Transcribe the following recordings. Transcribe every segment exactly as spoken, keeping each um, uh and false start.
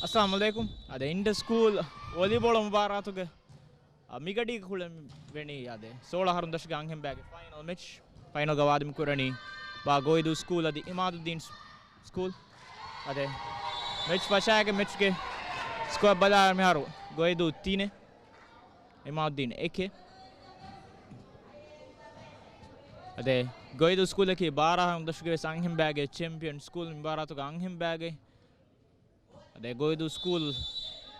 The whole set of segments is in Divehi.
އައްސަލާމު ޢަލައިކުމް. އަދި އިންޓަ ސްކޫލް ވޮލީބޯޅަ މުބާރާތުގެ އަ، މިގަޑީގެ ކުޅެން ވެނީ އާދެ، ސޯޅަ އަހަރުން ދަށުގެ އަންހެން ބައިގެ ފައިނަލް މެޗް. ފައިނަލްގަ ވާދަ މި ކުރަނީ ބާ ގޮއިދޫ ސްކޫލް އަދި އިމާދުއްދީން ސް-، ސްކޫލް. އާދެ، މެޗް ފަށާގެ މެޗްގެ ސްކޯ ބަލާ މިހާރު ގޮއިދޫ ތިނެއް، އިމާދުއްދީން އެކެއް. އާދެ، ގޮއިދޫ ސްކޫލަކީ ބާރަ އަހަރުން ދަށުގެ ވެސް އަންހެން ބައިގެ ޗެމްޕިއަން ސްކޫލް. މި މުބާރާތުގަ އަންހެން ބައިގެ އާދެ، ގޮއިދޫ ސްކޫލް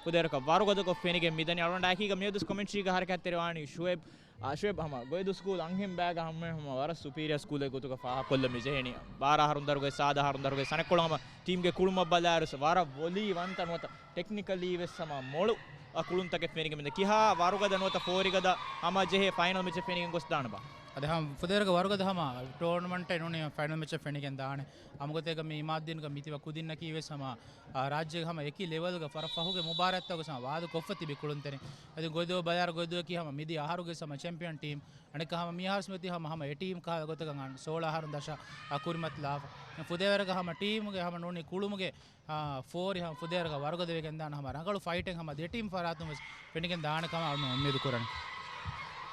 ފުދޭވަރަކަށް ވަރުގަދަކޮށް ފެނިގެން މިދަނީ. އަޅުގަނޑާ އެކީގަ މިއަދު ކޮމެންޓްރީގަ ހަރަކާތްތެރިވާނީ ޝުއޭބް. އާ، ޝުއޭބް ހަމަ ގޮއިދޫ ސްކޫލް އަންހެން ބައިގަ ހަމަ، ހަމަ ވަރަށް ސުޕީރިއަ ސްކޫލެއް ގޮތުގަ ފާހަގަކޮށްލަން މި ޖެހެނީ. ބާރަ އަހަރުން ދަށުގައި ސާދަ އަހަރުން ދަށުގައި ސަނެއްކޮޅު ހަމަ ޓީމްގެ ކުޅުމަށް ބަލާއިރު ވަރަށް ވޮލީ ވަންތަ ނުވަތަ ޓެކްނިކަލީ ވެސް ހަމަ މޮޅު އަ، ކުޅުންތަކެއް ފެނިގެން މިދަނީ. ކިހާ ވަރުގަދަ ނުވަތަ ފޯރިގަދަ ހަމަ ޖެހޭ ފައިނަލް މެޗެއް ފެނިގެން ގޮސްދާނެބާ؟ އަދި ހަމަ ފުދޭވަރަކަށް ވަރުގަދަ ހަމަ ޓޫނަމަންޓެއް ނޫނީ ފައިނަލް މެޗެއް ފެނިގެން ދާނެ. ހަމަ ގޮތެއްގަ މި އިމާދުއްދީންގެ މިތިބަ ކުދިންނަކީ ވެސް ހަމަ، އާ، ރާއްޖޭގެ ހަމަ އެކި ލެވެލްގެ ފަރަށް ފަހުގެ މުބާރާތްތަކުގެ ހަމަ ވާދަ ކޮށްފަ ތިބި ކުޅުންތެރިން. އަދި ގޮއިދޫ ބަލާއިރު ގޮއިދޫއަކީ ހަމަ މިދިޔަ އަހަރުގެ ހަމަ ޗެމްޕިއަން ޓީމް. އަނެއްކާ ހަމަ މިހާރު މިތި ހަމަ، ހަމަ އެ ޓީމް ކަހަލަ ގޮތަކަށް ސޯޅަ އަހަރުން ދަށަށް، އާ، ކުރިމަތިލާފަ. ފުދޭވަރަކަށް ހަމަ ޓީމުގެ ހަމަ ނޫނީ ކުޅުމުގެ އާ، ފޯރި ހަމަ ފުދޭވަރަކަށް ވަރުގަދަ ވެގެން ދާނެ. ހަމަ ރަނގަޅު ފައިޓެއް ހަމަ ދެ ޓީމް ފަރާތުން ވެސް ފެނިގެން ދާނެ ކަމަށް އަޅުގަނޑު އުއްމީދު ކުރަން.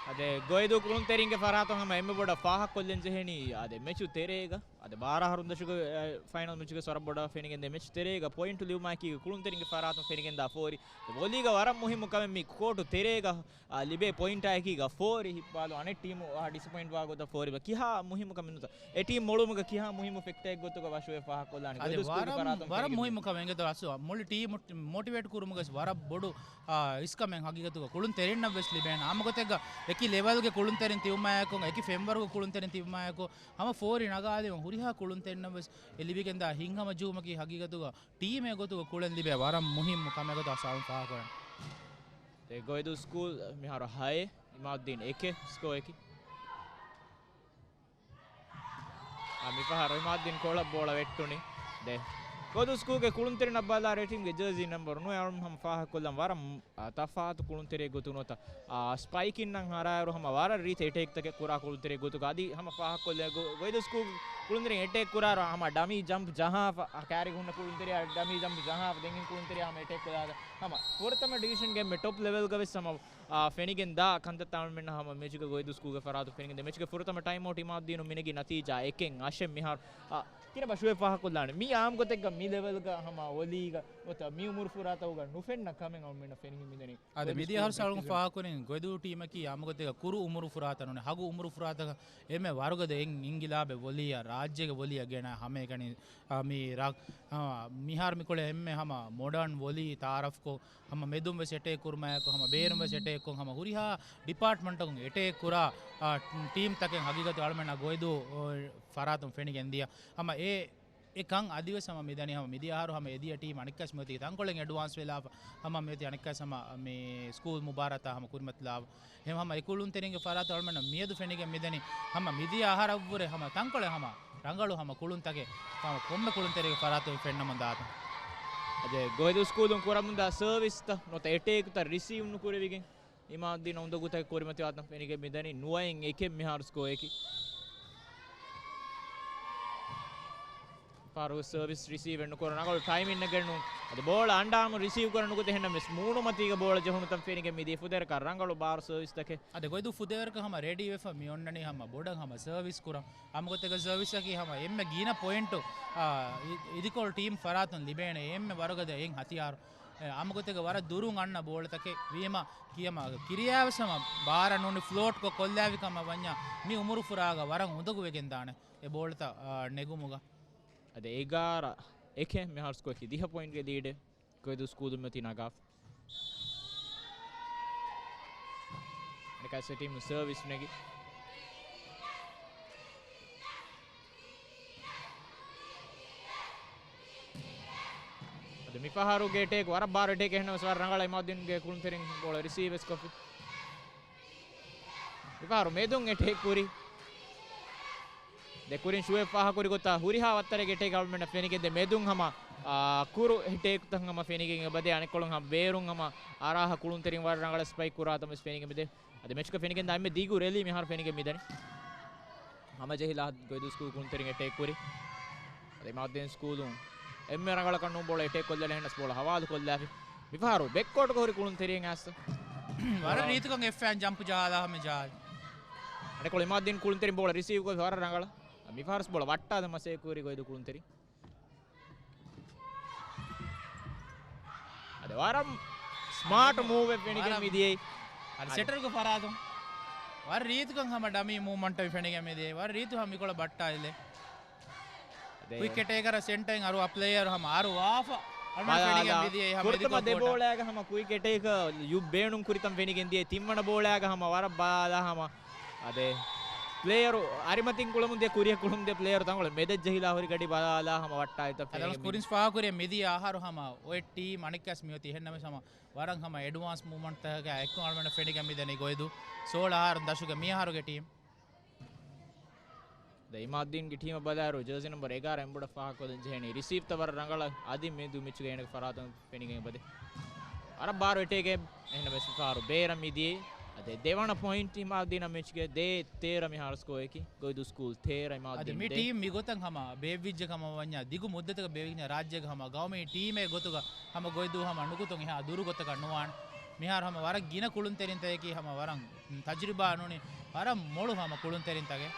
އާދެ، ގޮއިދޫ ކުޅުންތެރިންގެ ފަރާތުން ހަމަ އެންމެ ބޮޑަށް ފާހަގަކޮށްލަން ޖެހެނީ، އާދެ، މެޗު ތެރޭގަ، އާދެ، ބާރަ އަހަރުން ދަށުގެ، އެ، ފައިނަލް މެޗުގެ ވަރަށް ބޮޑަށް ފެނިގެން ދޭ މެޗު ތެރޭގަ ޕޮއިންޓު ލިބުމާއެކީގަ ކުޅުންތެރިންގެ ފަރާތުން ފެނިގެން ދާ ފޯރި. ވޮލީގަ ވަރަށް މުހިއްމު ކަމެއް މި ކޯޓު ތެރޭގަ އާ، ލިބޭ ޕޮއިންޓާއެކީގަ ފޯރި ހިއްޕާލު އަނެއް ޓީމު، އާ، ޑިސަޕޮއިންޓް ވާ ގޮތަށް ފޯރި ބަ-، ކިހާ މުހިއްމު ކަމެއް ނުތަ؟ އެ ޓީމް މޮޅުމުގަ ކިހާ މުހިއްމު ފެކްޓަރެއް ގޮތުގަ ވަށުވެ ފާހަގަކޮށްލާނެ. އަދި ގޮއިދޫ ސްކޫލްގެ ވަރަށް، ފަރާތުން ވަރަށް ފެނިގެން މުހިއްމު ކަމެއް އިނގޭތޯ އަސްލު. މުޅި ޓީމު މޯޓިވޭޓް ކުރުމުގަ ވަރަށް ބޮޑު، އާ، އިސްކަމެއް ހަގީގަތުގަ ކުޅުންތެރިންނަށް ވެސް ލިބޭނެ. ހަމަ ގޮތެއްގަ އެކި ލެވެލްގެ ކުޅުންތެރިން ތިބުމާއެކު، އެކި ފެންވަރުގެ ކުޅުންތެރިން ތިބުމާއެކު، ހަމަ ފޯރި ނަގާލެވުން ހުރިހާ ކުޅުންތެރިންނަށް ވެސް އެ ލިބިގެންދާ ހިތްހަމަޖެހުމަކީ ހަގީގަތުގަ ޓީމެއް ގޮތުގަ ކުޅެން ލިބޭ ވަރަށް މުހިއްމު ކަމެއް ގޮތަށް އަޅުގަނޑު ފާހަގަކުރަން. އެ ގޮއިދޫ ސްކޫލް މިހާރު ހައެއް، އިމާދުއްދީން އެކެއް ސްކޯއަކީ. އާ، މިފަހަރު އިމާދުއްދީން ކޮޅަށް ބޯޅަ ވެއްޓުނީ. ދެ. ގޮއިދޫ ސްކޫލްގެ ކުޅުންތެރިންނަށް ބަލާ ރޭޓިންގެ ޖާޒީ ނަމްބަރު ނުވަ އަޅުން ހަމަ ފާހަގަކޮށްލަން ވަރަށް އާ، ތަފާތު ކުޅުންތެރިއެއް ގޮތުން ނުވަތަ، އާ، ސްޕައިކިންނަށް ހަރާއިރު ހަމަ ވަރަށް ރީތި އެޓޭކްތަކެއް ކުރާ ކުޅުންތެރިއެއް ގޮތުގަ އަދި ހަމަ ފާހަގަކޮށްލެ ގޮ-، ގޮއިދޫ ސްކޫލް ކުޅުންތެރިން އެޓޭކް ކުރާއިރު ހަމަ ޑަމީ ޖަމްޕް ޖަހާފަ، އާ، ކާރިގަ ހުންނަ ކުޅުންތެރިއާ ޑަމީ ޖަމްޕް ޖަހާފަ، ދެން އިން ކުޅުންތެރިއާ ހަމަ އެޓޭކް ކުރާ ހަމަ ފުރަތަމަ ޑިވިޝަންގެ އެންމެ ޓޮޕް ލެވެލްގަ ވެސް ހަމަ، އާ، ފެނިގެން ދާ ކަންތައްތައް އަޅުމެންނަށް ހަމަ މެޗުގަ ގޮއިދޫ ސްކޫލްގެ ފަރާތުން ފެނިގެން ދޭ. މެޗުގެ ފުރަތަމަ ޓައިމް އައުޓް އިމާދުއްދީނު މިނެގި ނަތީޖާ އެކެއް އަށެއް މިހާރު، އާ، ތިނަ ބަށުވެ ފާހަކޮށްލާނެ. މީ އާއްމު ގޮތެއްގަ މި ލެވެލްގަ ހަމަ ވޮލީގަ ނުވަތަ މި އުމުރު ފުރާތަކުގަ ނުފެންނަ ކަމެއް އަޅުމެންނަށް ފެނިގެން މިދަނީ. އަދި މިދިޔަ އަހަރު ސަޅުން ފާހަކުރިން ގޮއިދޫ ޓީމަކީ އާއްމު ގޮތެއްގަ ކުރު އުމުރު ފުރާތައް ނޫން، ހަގު އުމުރު ފުރާތަކަށް އެންމެ ވަރުގަދަ އެއް އިންގިލާބެއް ވޮލީއަށް ރާއްޖޭގެ ވޮލީއަށް ގެނައި ހަމައެކަނި، އާ، މި ރާ-، އާ، މިހާރު މިކޮޅެ އެންމެ ހަމަ މޮޑާން ވޮލީ ތައާރަފްކޮށް، ހަމަ މެދުން ވެސް އެޓޭކް ކުރުމާއެކު، ހަމަ ބޭރުން ވެސް އެޓޭކް ކޮށް، ހަމަ ހުރިހާ ޑިޕާޓްމަންޓަކުން އެޓޭކް ކުރާ، އާ، ޓީމް ތަކެއް ހަގީގަތު އަޅުމެންނަށް ގޮއިދޫ، އޯ، ފަރާތުން ފެނިގެން ދިޔަ. ހަމަ އެ އެ ކަން އަދިވެސް ހަމަ މިދަނީ ހަމަ މިދިޔަ އަހަރު ހަމަ އެދިޔަ ޓީމް އަނެއްކާސް މިއޮތީ ތަންކޮޅެއް އެޑްވާންސް ވެލާފަ، ހަމަ މިއޮތީ އަނެއްކާސް ހަމަ މި ސްކޫލް މުބާރާތާ ހަމަ ކުރިމަތިލާފަ. އެހެން ހަމަ އެ ކުޅުންތެރިންގެ ފަރާތުން އަޅުމެންނަށް މިއަދު ފެނިގެން މިދަނީ ހަމަ މިދިޔަ އަހަރަށްވުރެ ހަމަ ތަންކޮޅެއް ހަމަ ރަނގަޅު ހަމަ ކުޅުންތަކެއް ހަމަ ކޮންމެ ކުޅުންތެރިގެ ފަރާތުން ފެންނަމުން ދާތަން. އަދި ގޮއިދޫ ސްކޫލުން ކުރަމުންދާ ސަރވިސްތައް ނުވަތަ އެޓޭކްތައް ރިސީވް ނުކުރެވިގެން އިމާދުއްދީން އުނދަގޫތަކެއް ކުރިމަތިވާތަން ފެނިގެން މިދަނީ ނުވައިން އެކެއް މިހާރު ސްކޯއަކީ. ފާރުގެ ސަރވިސް ރިސީވެއް ނުކުރަން ރަނގަޅު ޓައިމިންއެއް ގެންނުން. އަދި ބޯޅަ އަންޑާމު ރިސީވް ކުރަން ނުކުތެ ހެންނަމެސް މޫނުމަތީގަ ބޯޅަ ޖެހުނުތަން ފެނިގެން މިދިޔަ ފުދޭވަރަކަށް ރަނގަޅު ބާރު ސަރވިސްތަކެއް. އަދި ގޮއިދޫ ފުދޭވަރަކަށް ހަމަ ރެޑީވެފަ މި އޮންނަނީ ހަމަ ބޮޑަށް ހަމަ ސަރވިސް ކުރަން. އާއްމު ގޮތެއްގަ ސަރވިސްއަކީ ހަމަ އެންމެ ގިނަ ޕޮއިންޓު، އާ، އި-، އިދިކޮޅު ޓީމް ފަރާތުން ލިބޭނެ އެންމެ ވަރުގަދަ އެއް ހަތިޔާރު. އެ، އާއްމު ގޮތެއްގަ ވަރަށް ދުރުން އަންނަ ބޯޅަތަކެއް ވީމަ ކިޔަމަ ކިރިޔާވެސް ހަމަ ބާރަށް ނޫނީ ފްލޯޓްކޮށް ކޮށްލާވި ކަމަށް ވަންޏާ މި އުމުރު ފުރާގަ ވަރަށް އުނދަގޫވެގެން ދާނެ އެ ބޯޅަތައް، އާ، ނެގުމުގަ. އަދި އެގާރަ އެކެއް މިހާރު ސްކޯއަކީ ދިހަ ޕޮއިންޓްގެ ލީޑެއް ގޮއިދޫ ސްކޫލުން މިއޮތީ ނަގާފަ. އަނެކާ ސެޓީމު ސަރވިސް ނެގި. އަދި މިފަހަރުގެ އެޓޭކް ވަރަށް ބާރު އެޓޭކް އެހެންނަމަސް ވަރަށް ރަނގަޅަށް އިމާދުއްދީންގެ ކުޅުންތެރިން ބޯޅަ ރިސީވް ވެސް ކޮށްފި. މިފަހަރު މެދުން އެޓޭކް ކުރި. ދެ ކުރިން ޝުއޭބް ފާހަކުރި ގޮތަށް ހުރިހާ ވައްތަރެއްގެ އެޓޭކް އަޅުމެންނަށް ފެނިގެންދޭ. މެދުން ހަމަ އާ، ކުރު އެޓޭކްތައް ހަމަ ފެނިގެން އެބަދޭ. އަނެއްކޮޅުން ހަމަ ބޭރުން ހަމަ އަރާހަ ކުޅުންތެރިން ވަރަށް ރަނގަޅަށް ސްޕައިކް ކުރާ ކަމެއް ވެސް ފެނިގެން މިދޭ. އަދި މެޗުގަ ފެނިގެންދާ އެންމެ ދިގު ރެލީ މިހާރު ފެނިގެން މިދަނީ. ހަމަޖެހިލާ ގޮއިދޫ ސްކޫލް ކުޅުންތެރިން އެޓޭކް ކުރި. އަދި މާދީން ސްކޫލުން އެންމެ ރަނގަޅަކަށް ނޫން ބޯޅަ އެޓޭކް ކޮށްލަނީ އެހެނަސް ބޯޅަ ހަވާލު ކޮށްލާފި. މިފަހަރު ބެކްކޯޓުގަ ހުރި ކުޅުންތެރިން އައިސް ވަރަށް ރީތިކޮށް އެފް އެން ޖަމްޕް ޖަހާލާ ހަމަ ޖަހާލި. އަނެއްކޮޅު އިމާދީން ކުޅުންތެރިން ބޯޅަ ރިސީވް ކޮށް ވަރަށް ރަނގަޅަށް. މިފަހަރު ބޯޅަ ވައްޓާލަން މަސައްކަތް ކުރި ގޮއިދޫ ކުޅުންތެރިން. އަދި ވަރަށް ސްމާޓް މޫވެއް ފެނިގެން ވަރަށް މިދިޔައީ. އަދި އަދި ސެޓަރުގެ ފަރާތުން ވަރަށް ރީތިކޮށް ހަމަ ޑަމީ މޫވްމަންޓެއް ފެނިގެން މިދިޔައީ. ވަރަށް ރީތި ހަމަ މިކޮޅަށް ބައްޓާލި. އަދި ކުއިކް އެޓޭކަރ ސެންޓަރ އަރު ޕްލޭޔަރ ހަމަ އަރު ވާފަ އަޅުމެން ބަލާލާ ފެނިގެން މިދިޔައީ ހަމަ ފުރަތަމަ އެދިކޮށް ދެ ބޯޑަށް. ބޯޅައިގަ ހަމަ ކުއިކް އެޓޭކަރ ޔު ބޭނުން ކުރިތަން ފެނިގެން ދިޔައީ. ތިންވަނަ ބޯޅައިގަ ހަމަ ވަރަށް ބަލާލާ ހަމަ އަދެ ޕްލޭޔަރު އަރިމަތިން ކުޅަމުން ދިޔަ ކުރިއަށް ކުޅަމުން ދިޔަ ޕްލޭޔަރު ތަންކޮޅެއް މެދަށް ޖެހިލާ ހުރި ގަޑި ބަލާލާ ހަމަ ވައްޓާލިތަން އަދަން ފެނިގެން މިދި. ކުރިންސް ފާހަގަކުރި މިދިޔަ އަހަރު ހަމަ އޮތް ޓީމް އަނެއްކާސް މިއޮތީ އެހެންނަމަވެސް ހަމަ ވަރަށް ހަމަ އެޑްވާންސް މޫވްމަންޓްތަކާ އެއްކޮށް އަޅުމެންނަށް ފެނިގެން މިދަނީ ގޮއިދޫ ސޯޅަ އަހަރުން ދަށުގެ މިއަހަރުގެ ޓީމް. ދެ އިމާދީންގެ ޓީމަށް ބަލާއިރު ޖާޒީ ނަމްބަރު އެގާރަ އެނބުޑަށް ފާހަގަކޮށްލަން ޖެހެނީ. ރިސީވްތައް ވަރަށް ރަނގަޅަށް އަދި މިދު މެޗުގެ އޭނަގެ ފަރާތުން ފެނިގެން އެބަދޭ. ވަރަށް ބާރު އެޓޭކެއް އެހެންނަމަވެސް މިފަހަރު ބޭރަށް މިދިޔައީ. އަދި ދެވަނަ ޕޮއިންޓް އިމާދީނަށް މެޗުގެ ދޭ ތޭރަ މިހާރު ސްކޯއަކީ. ގޮއިދޫ ސްކޫލް ތޭރަ އަދި އިމާދީން މި ދޭ. ޓީމް މިގޮތަށް ހަމަ ބޭއްވިއްޖެ ކަމަށް ވަންޏާ ދިގު މުއްދަތަކަށް ބޭއްވިއްޖެ ރާއްޖޭގެ ހަމަ ގައުމީ ޓީމެއް ގޮތުގަ ހަމަ ގޮއިދޫ ހަމަ ނުކުތުން އެހާ ދުރު ގޮތަކަށް ނުވާނެ. މިހާރު ހަމަ ވަރަށް ގިނަ ކުޅުންތެރިންތަކަކީ ހަމަ ވަރަށް ތަޖުރިބާ ނޫނީ ވަރަށް މޮޅު ހަމަ ކުޅުންތެރިންތަކެއް.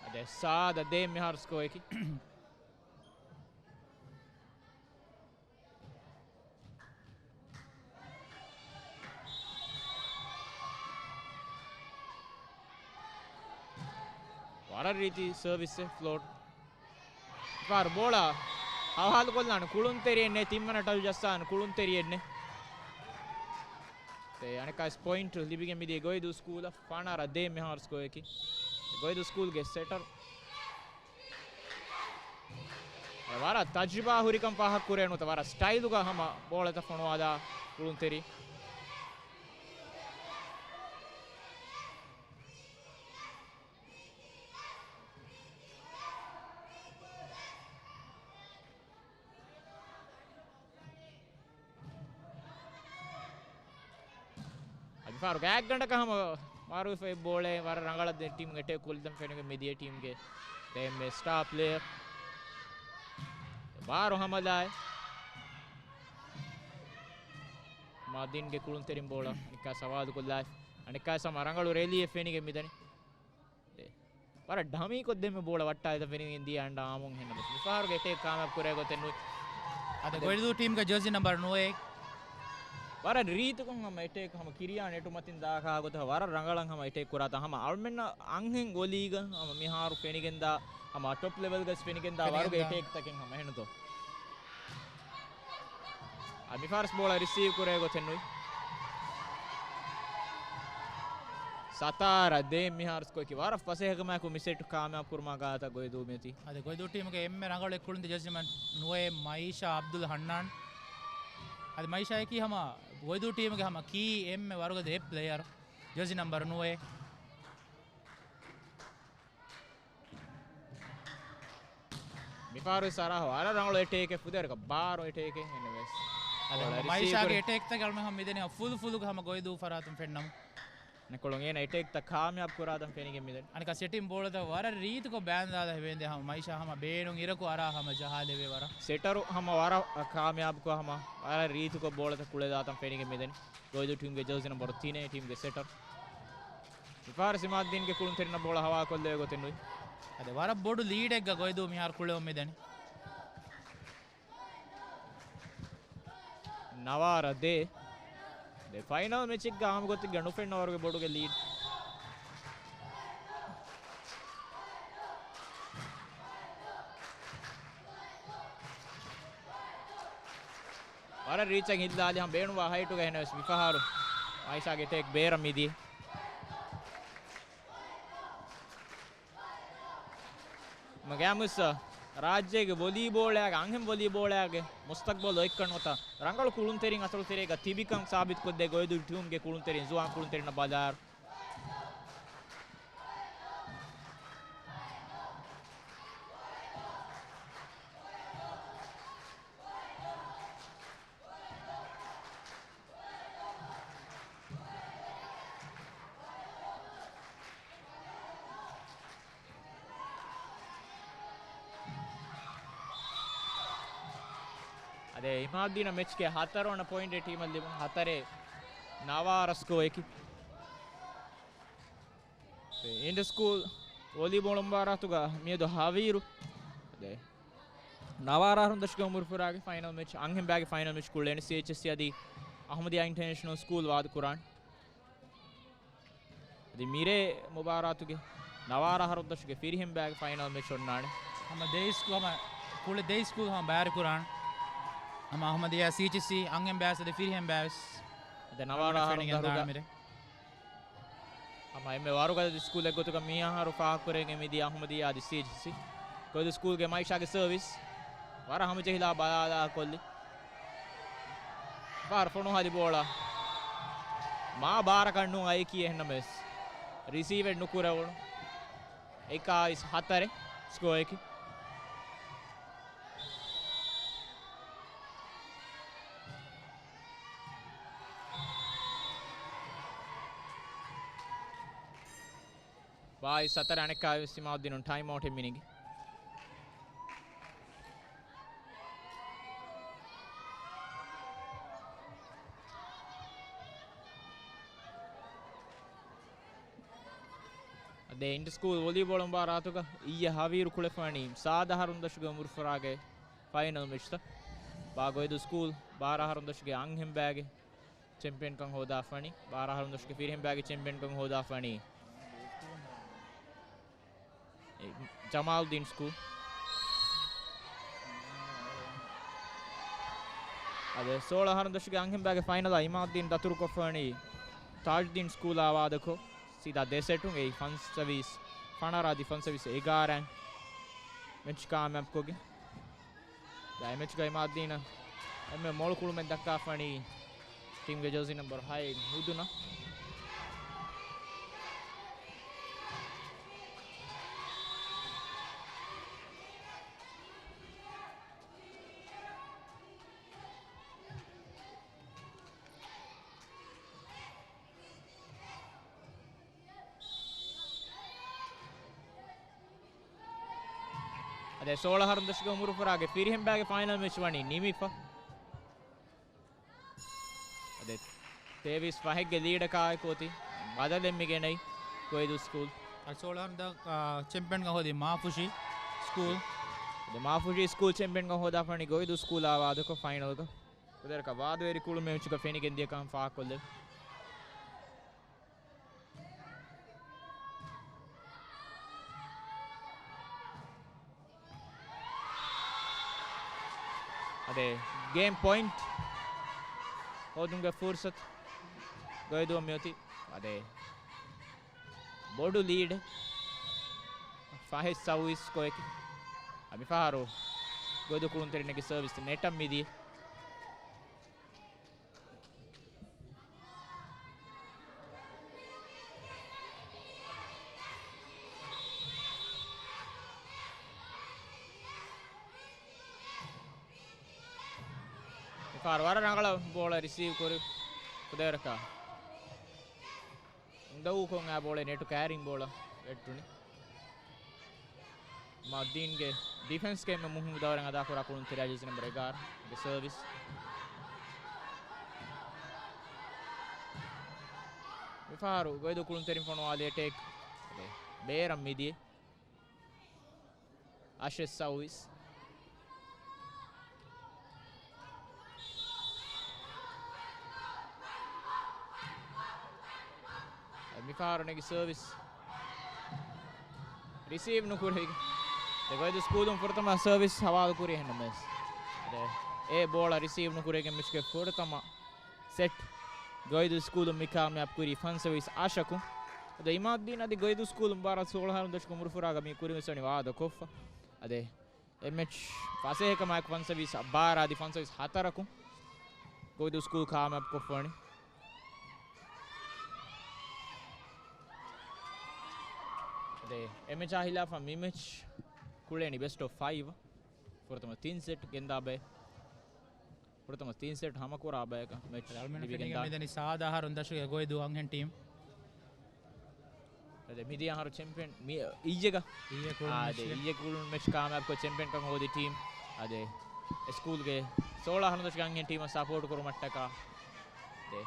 އަދި ސާދަ ދޭ މިހާރު ސްކޯއަކީ. ވަރަށް ރީތި ސަރވިސްއެއް ފްލޯޓް. ފާރު ބޯޅަ ހަވާލުކޮށްލާން ކުޅުންތެރިއެއް ނެތް، ތިންވަނަ ޓަޗު ޖައްސާން ކުޅުންތެރިއެއް ނެތް. އަނެއްކާސް ޕޮއިންޓް ލިބިގެން މިދިޔަ ގޮއިދޫ ސްކޫލަށް. ފަނަރަ ދޭ މިހާރު ސްކޯއަކީ. ގޮއިދޫ ސްކޫލްގެ ސެޓަރ ވަރަށް ތަޖްރިބާ ހުރިކަން ފާހަގަ ކުރޭ ނުވަތަ ވަރަށް ސްޓައިލުގަ ހަމަ ބޯޅަތައް ފޮނުވާލާ ކުޅުންތެރި. އަދި ފާރު ގާތްގަނޑަކަށް ހަމަ މާރޫފް އެ ބޯޅައެއް ވަރަށް ރަނގަޅަށް ދެ ޓީމް އެޓޭކް ކޮށްލިތަން ފެނިގެން މިދިޔަ ޓީމްގެ ދެ އެންމެ ސްޓާ ޕްލޭޔަރ. ބާރު ހަމަލާއެ. މާދީންގެ ކުޅުންތެރިން ބޯޅަ އަނެއްކާ ސަވާލު ކޮށްލާ. އަނެއްކާ ސަމަ ރަނގަޅު ރެލީއެއް ފެނިގެން މިދަނީ. ވަރަށް ޑަމީކޮށް ދެންމެ ބޯޅަ ވައްޓާލިތަން ފެނިގެން ދިޔަ އަންޑަ އާމުން ހެންނަމަސް މިފަހަރުގެ އެޓޭކް ކާމިޔާބު ކުރޭ ގޮތެއް ނުވި. އަދި ގޮއިދޫ ޓީމްގެ ޖާޒީ ނަމްބަރު ނުވައެއް. ވަރަށް ރީތިކޮށް ހަމަ އެޓޭކް ހަމަ ކިރިޔާ ނެޓު މަތިން ދާކާ ގޮތަށް ވަރަށް ރަނގަޅަށް ހަމަ އެޓޭކް ކުރާތަން ހަމަ އަޅުމެންނަށް އަންހެން ގޮލީގަ ހަމަ މިހާރު ފެނިގެންދާ ހަމަ ޓޮޕް ލެވެލްގަސް ފެނިގެންދާ ވަރުގެ ފެނިގެންދާ. އެޓޭކްތަކެއް ހަމަ ހެނުތޯ. އަ، މިފާރު ސް ބޯޅަ ރިސީވް ކުރޭ ގޮތެއް ނުވި. ސަތާރަ ދޭ މިހާރު ސްކޯއަކީ ވަރަށް ފަސޭހަކަމާއެކު މި ސެޓް ކާމިޔާބު ކުރުމާ ގާތަށް ގޮއިދޫ މިއޮތީ. އަދި ގޮއިދޫ ޓީމުގެ އެންމެ ރަނގަޅު ކުޅުންތެރި ޖާޒީ ނަމްބަރު ނުވައެއް މައިޝާ އަބްދުލް ހަންނާން. އަދި މައިޝާއަކީ ހަމަ ގޮއިދޫ ޓީމުގެ ހަމަ ކީ އެންމެ ވަރުގަދަ އެއް ޕްލޭޔަރ ޖާޒީ ނަމްބަރު ނުވައެއް. މިފާރު ސަރާހަށް ވަރަށް ރަނގަޅު އެޓޭކެއް ފުދޭވަރަކަށް ބާރު އެޓޭކެއް ހެންނެވެސް. އަދި ބޯޅަ ހަމަ ރިސީވް މައިޝާގެ ކުރި. އެޓޭކްތަކެއް އަޅުމެން ހަމަ މިދެނީ ފުލު ފުލުގެ ހަމަ ގޮއިދޫ ފަރާތުން ފެންނަމުން. ނެކޮޅުން އޭނަ އެޓޭކްތައް ކާމިޔާބު ކުރާތަން ފެނިގެން މިދަނީ. އަނެއްކާ ސެޓިން ބޯޅަތައް ވަރަށް ރީތިކޮށް ބާންދާލާ ހެވޭންދެ ހަމަ މައިޝާ ހަމަ ބޭނުން އިރަކު އަރާ ހަމަ ޖަހާލެވޭ ވަރަށް. ސެޓަރު ހަމަ ވަރަށް ކާމިޔާބުކޮށް ހަމަ ވަރަށް ރީތިކޮށް ބޯޅަތައް ކުޅެދާތަން ފެނިގެން މިދަނީ. ގޮއިދޫ ޓީމްގެ ޖާޒީ ނަމްބަރު ތިނެއް ޓީމްގެ ސެޓަރ. މިފަހަރު އިމާދީންގެ ކުޅުންތެރިންނަށް ބޯޅަ ހަވާ ކޮށްލެވޭ ގޮތެއް ނުވި. އަދި ވަރަށް ބޮޑު ލީޑެއްގަ ގޮއިދޫ މިހާރު ކުޅެވުން މިދަނީ. ނަވާރަ ދޭ. ދެ ފައިނަލް މެޗެއްގަ އާއްމު ގޮތެއްގަ ނުފެންނަ ވަރުގެ ބޮޑުގެ ލީޑް. ވަރަށް ރީޗަށް ހިއްލާލި ހަމަ ބޭނުންވާ ހައިޓުގަ ހެނެވެސް މިފަހަރު މައިޝާގެ އެޓޭކް ބޭރަށް މިދިޔަ. މަގާމުސް ރާއްޖޭގެ ވޮލީބޯޅައިގެ އަންހެން ވޮލީބޯޅައިގެ މުސްތަގްބަލް އޮތްކަން ނުވަތަ ރަނގަޅު ކުޅުންތެރިން އަސަރުތެރޭގަ ތިބިކަން ސާބިތުކޮށްދޭ ގޮއިދޫ ޓީމްގެ ކުޅުންތެރިން ޒުވާން ކުޅުންތެރިންނަށް ބަލާއިރު. އިމާދީނަށް މެޗްގެ ހަތަރުވަނަ ޕޮއިންޓެއް ޓީމަށް ލިބުނު ހަތަރެއް ނަވާރަ ސްކޯއަކީ. އިންޓަ ސްކޫލް ވޮލީބޯޅަ މުބާރާތުގަ މިއަދު ހަވީރު ނަވާރަ އަހަރުން ދަށުގެ އުމުރުފުރާގެ ފައިނަލް މެޗް އަންހެން ބައިގެ ފައިނަލް މެޗް ކުޅޭނެ ސީއެޗްއެސްސީ އަދި އަހުމަދިޔާ އިންޓަރނޭޝަނަލް ސްކޫލް ވާދަ ކުރާން. އަދި މިރޭ މުބާރާތުގެ ނަވާރަ އަހަރުން ދަށުގެ ފިރިހެން ބައިގެ ފައިނަލް މެޗް އޮންނާނެ. ހަމަ ދެ ސްކޫ-، ހަމަ ކުޅެ ދެ ސްކޫލް ހަމަ ބައިވެރި ކުރާން. ހަމަ އަހުމަދިޔާ ސީއެޗްއެސްސީ އަންހެން ބައިސް އަދި ފިރިހެން ބައިސް. އަދި ނަވާރަ އަހަރުން ދަށުގަ މިރޭ. ހަމަ އެންމެ ވަރުގަދަ ސްކޫލެއް ގޮތުގަ މި އަހަރު ފާހަގަކުރެވިގެން މިދިޔަ އަހުމަދިޔާ އަދި ސީއެޗްއެސްސީ. ގޮއިދޫ ސްކޫލްގެ މައިޝާގެ ސަރވިސް. ވަރަށް ހަމަޖެހިލާ ބަލާލާ ކޮށްލި. ފަހަރު ފޮނުހަލި ބޯޅަ. މާ ބާރަކަށް ނޫން އައިކީ އެހެންނަމަވެސް. ރިސީވެއް ނުކުރެވުނު. އެކާވީސް ހަތަރެއް ސްކޯއަކީ. ވާއި ސަތަރ އަނެއްކާވެސް އިމާދީނުން ޓައިމް އައުޓެއް މިނިގި. އަދި އިންޓަ ސްކޫލް ވޮލީބޯޅަ މުބާރާތުގަ އިއްޔެ ހަވީރު ކުޅެފަވަނީ ސާދަ އަހަރުން ދަށުގެ އުމުރުފުރާގެ ފައިނަލް މެޗްތައް. ބާ ގޮއިދޫ ސްކޫލް ބާރަ އަހަރުން ދަށުގެ އަންހެން ބައިގެ ޗެމްޕިއަންކަން ހޯދާފަނީ، ބާރަ އަހަރުން ދަށުގެ ފިރިހެން ބައިގެ ޗެމްޕިއަންކަން ހޯދާފަނީ ޖަމާލްދީން ސްކޫލް. އަދި ސޯޅަ އަހަރުން ދަށުގެ އަންހެން ބައިގެ ފައިނަލަށް އިމާދީން ދަތުރުކޮށްފަނީ ތާޖްދީން ސްކޫލާ ވާދަކޮށް، ސީދާ ދެ ސެޓުން އެއީ ފަންސަވީސް ފަނަރަ އަދި ފަންސަވީސް އެގާރަ މެޗް ކާމިޔާބުކޮށްގެން. ދާ އެ މެޗްގައި އިމާދީނަށް އެންމެ މޮޅު ކުޅުމެއް ދައްކާފަނީ ޓީމްގެ ޖާޒީ ނަމްބަރު ހައެއް ހުދުނަށް. އަދި ސޯޅަ އަހަރުން ދަށުގެ އުމުރުފުރާގެ ފިރިހެން ބައިގެ ފައިނަލް މެޗް ވަނީ ނިމިފަ. އަދި ތޭވީސް ފަހެއްގެ ލީޑަކާއެކު އޮތީ ބަދަލެއް މިގެނައީ ގޮއިދޫ ސްކޫލް. އަދި ސޯޅަ އަހަރުން ދަށް، އާ، ޗެމްޕިއަންކަން ހޯދީ މާފުށީ ސްކޫލް. އަދި މާފުށީ ސްކޫލް ޗެމްޕިއަންކަން ހޯދާފަނީ ގޮއިދޫ ސްކޫލާ ވާދަކޮށް ފައިނަލްގަ. ކުދިން ވާދަވެރި ކުޅުމެއް މެޗުގަ ފެނިގެން ދިޔަކަން ފާހަގަކޮށްލެވި. އަދި ގޭމް ޕޮއިންޓް ހޯދުމުގެ ފުރުސަތު ގޮއިދޫއަށް މިއޮތީ. އަދި ބޮޑު ލީޑެއް ފަހެއް ސައުވީސް ސްކޯއަކީ. މިފަހަރު ގޮއިދޫ ކުޅުންތެރިންގެ ސަރވިސް ނެޓަށް މިދިޔަ. މިފަހަރު ވަރަށް ރަނގަޅަށް ބޯޅަ ރިސީވް ކުރި ކުދޭރަކާ. އުނދަގޫކޮށް އާ ބޯޅަ ނެޓު ކައިރިން ބޯޅަ ވެއްޓުނީ. މައްދީންގެ ޑިފެންސްގެ އެންމެ މުހިންމު ދައުރެއް އަދާކުރާ ކުޅުންތެރިޔާ ޖާޒީ ނަމްބަރު އެގާރަ ގެ ސަރވިސް. މިފަހަރު ގޮއިދޫ ކުޅުންތެރިން ފޮނުވާލި އެޓޭކް ބޭރަށް މިދިޔަ. އަށެއް ސައުވީސް. މިފަހަރު ނެގި ސަރވިސް ރިސީވް ނުކުރެވި. ދެ ގޮއިދޫ ސްކޫލުން ފުރަތަމަ ސަރވިސް ހަވާލު ކުރި އެހެންނަމަވެސް، އެ ބޯޅަ ރިސީވް ނުކުރެވިގެން މެޗުގެ ފުރަތަމަ ސެޓް ގޮއިދޫ ސްކޫލުން މި ކާމިޔާބު ކުރީ ފަންސަވީސް އަށަކުން. އަދި އިމާދީން އަދި ގޮއިދޫ ސްކޫލުން މުބާރާތު ސޯޅަ އަހަރުން ދަށުގެ އުމުރުފުރާގަ މި ކުރިން ވެސް ވަނީ ވާދަކޮށްފަ. އަދި އެ މެޗް ފަސޭހަކަމާއެކު ފަންސަވީސް ބާރަ އަދި ފަންސަވީސް ހަތަރަކުން ގޮއިދޫ ސްކޫލް ކާމިޔާބު ކޮށްފަވަނީ. އަދި އެ މެޗާ ހިލާފަށް މި މެޗް ކުޅޭނީ ބެސްޓް އޮފް ފައިވް. ފުރަތަމަ ތިން ސެޓް ގެންދާ ބައެއް. ފުރަތަމަ ތިން ސެޓް ހަމަކުރާ ބަޔަކަށް މެޗް އަޅުމެން ލިބިގެން ފެނިގެން ދާނެ. މިދަނީ ސާދަ އަހަރުން ދަށުގެ ގޮއިދޫ އަންހެން ޓީމް. އަދި މިދިޔަ އަހަރު ޗެމްޕިއަން މި އިއްޔެގަ. އިއްޔެ ކުޅުނު އާ، އަދި މެޗްގަ. އިއްޔެ ކުޅުނު މެޗް ކާމިޔާބުކޮށް ޗެމްޕިއަންކަން ހޯދި ޓީމް. އަދި ސްކޫލްގެ ސޯޅަ އަހަރުން ދަށުގެ އަންހެން ޓީމަށް ސަޕޯޓް ކުރުމަށްޓަކާ ދެ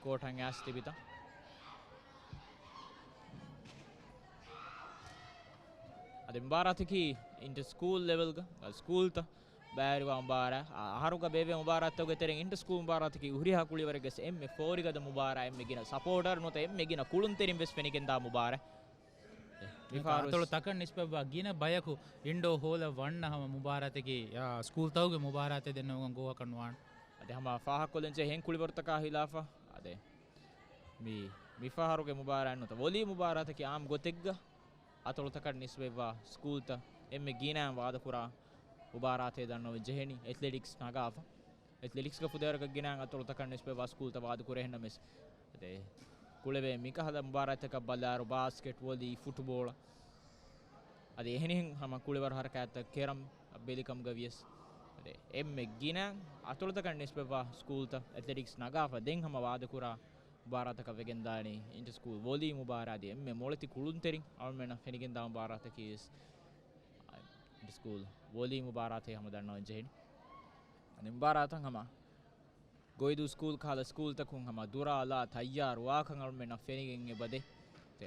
ކޯޓަށް އައިސް ތިބިތަން. އަދި މުބާރާތަކީ އިންޓަ ސްކޫލް ލެވެލްގަ، ސްކޫލްތައް ބައިވެރިވާ މުބާރާތް. އަ-، އަހަރުގަ ބޭއްވޭ މުބާރާތްތަކުގެ ތެރެއިން އިންޓަ ސްކޫލް މުބާރާތަކީ ހުރިހާ ކުޅިވަރެއްގެ އެންމެ ފޯރިގަދަ މުބާރާތް، އެންމެ ގިނަ ސަޕޯޓަރ ނުވަތަ އެންމެ ގިނަ ކުޅުންތެރިން ވެސް ފެނިގެންދާ މުބާރާތް. މިފަހަރު އަތޮޅު ތަކަށް ނިސްބަތްވާ ގިނަ ބަޔަކު އިންޑޯ ހޯލަށް ވަންނަ ހަމަ މުބާރާތަކީ، އާ، ސްކޫލްތަކުގެ މުބާރާތެއް ދެންނެވުމަށް ގޯހަކަށް ނުވާނެ. އަދި ހަމަ ފާހަގަކޮށްލަންޖެހޭ އެހެން ކުޅިވަރުތަކާ ހިލާފަށް އަދި މި، މިފަހަރުގެ މުބާރާތް ނުވަތަ ވޮލީ މުބާރާތަކީ އާއްމު ގޮތެއްގަ އަތޮޅުތަކަށް ނިސްބަތްވާ ސްކޫލްތައް އެންމެ ގިނައިން ވާދަކުރާ މުބާރާތެއް ދަންނަވަން ޖެހެނީ އެތްލެޓިކްސް ނަގާފަ. އެތްލެޓިކްސްގެ ފުދޭވަރަކަށް ގިނައިން އަތޮޅުތަކަށް ނިސްބަތްވާ ސްކޫލްތައް ވާދަކުރޭ ހެންނަމެސް، އަދި ކުޅެވޭ މިކަހަލަ މުބާރާތްތަކަށް ބަލާއިރު ބާސްކެޓް، ވޮލީ، ފުޓުބޯޅަ އަދި އެހެނިހެން ހަމަ ކުޅިވަރު ހަރަކާތްތައް ކެރަމް ބެލިކަމުގަ ވިޔަސް، އަދި އެންމެ ގިނަ އަތޮޅުތަކަށް ނިސްބަތްވާ ސްކޫލްތައް އެތްލެޓިކްސް ނަގާފަ ދެން ހަމަ ވާދަކުރާ މުބާރާތަކަށް ވެގެންދާނީ އިންޓަ ސްކޫލް ވޮލީ މުބާރާތް. އަދި އެންމެ މޮޅެތި ކުޅުންތެރިން އަޅުމެންނަށް ފެނިގެންދާ މުބާރާތަކީ ވެސް އިންޓަ ސްކޫލް ވޮލީ މުބާރާތެއް ހަމަ ދަންނަވަން ޖެހެނީ. އަދި މުބާރާތަށް ހަމަ ގޮއިދޫ ސްކޫލް ކަހަލަ ސްކޫލްތަކުން ހަމަ ދުރާލާ ތައްޔާރުވާކަން އަޅުމެންނަށް ފެނިގެން އެބަދޭ.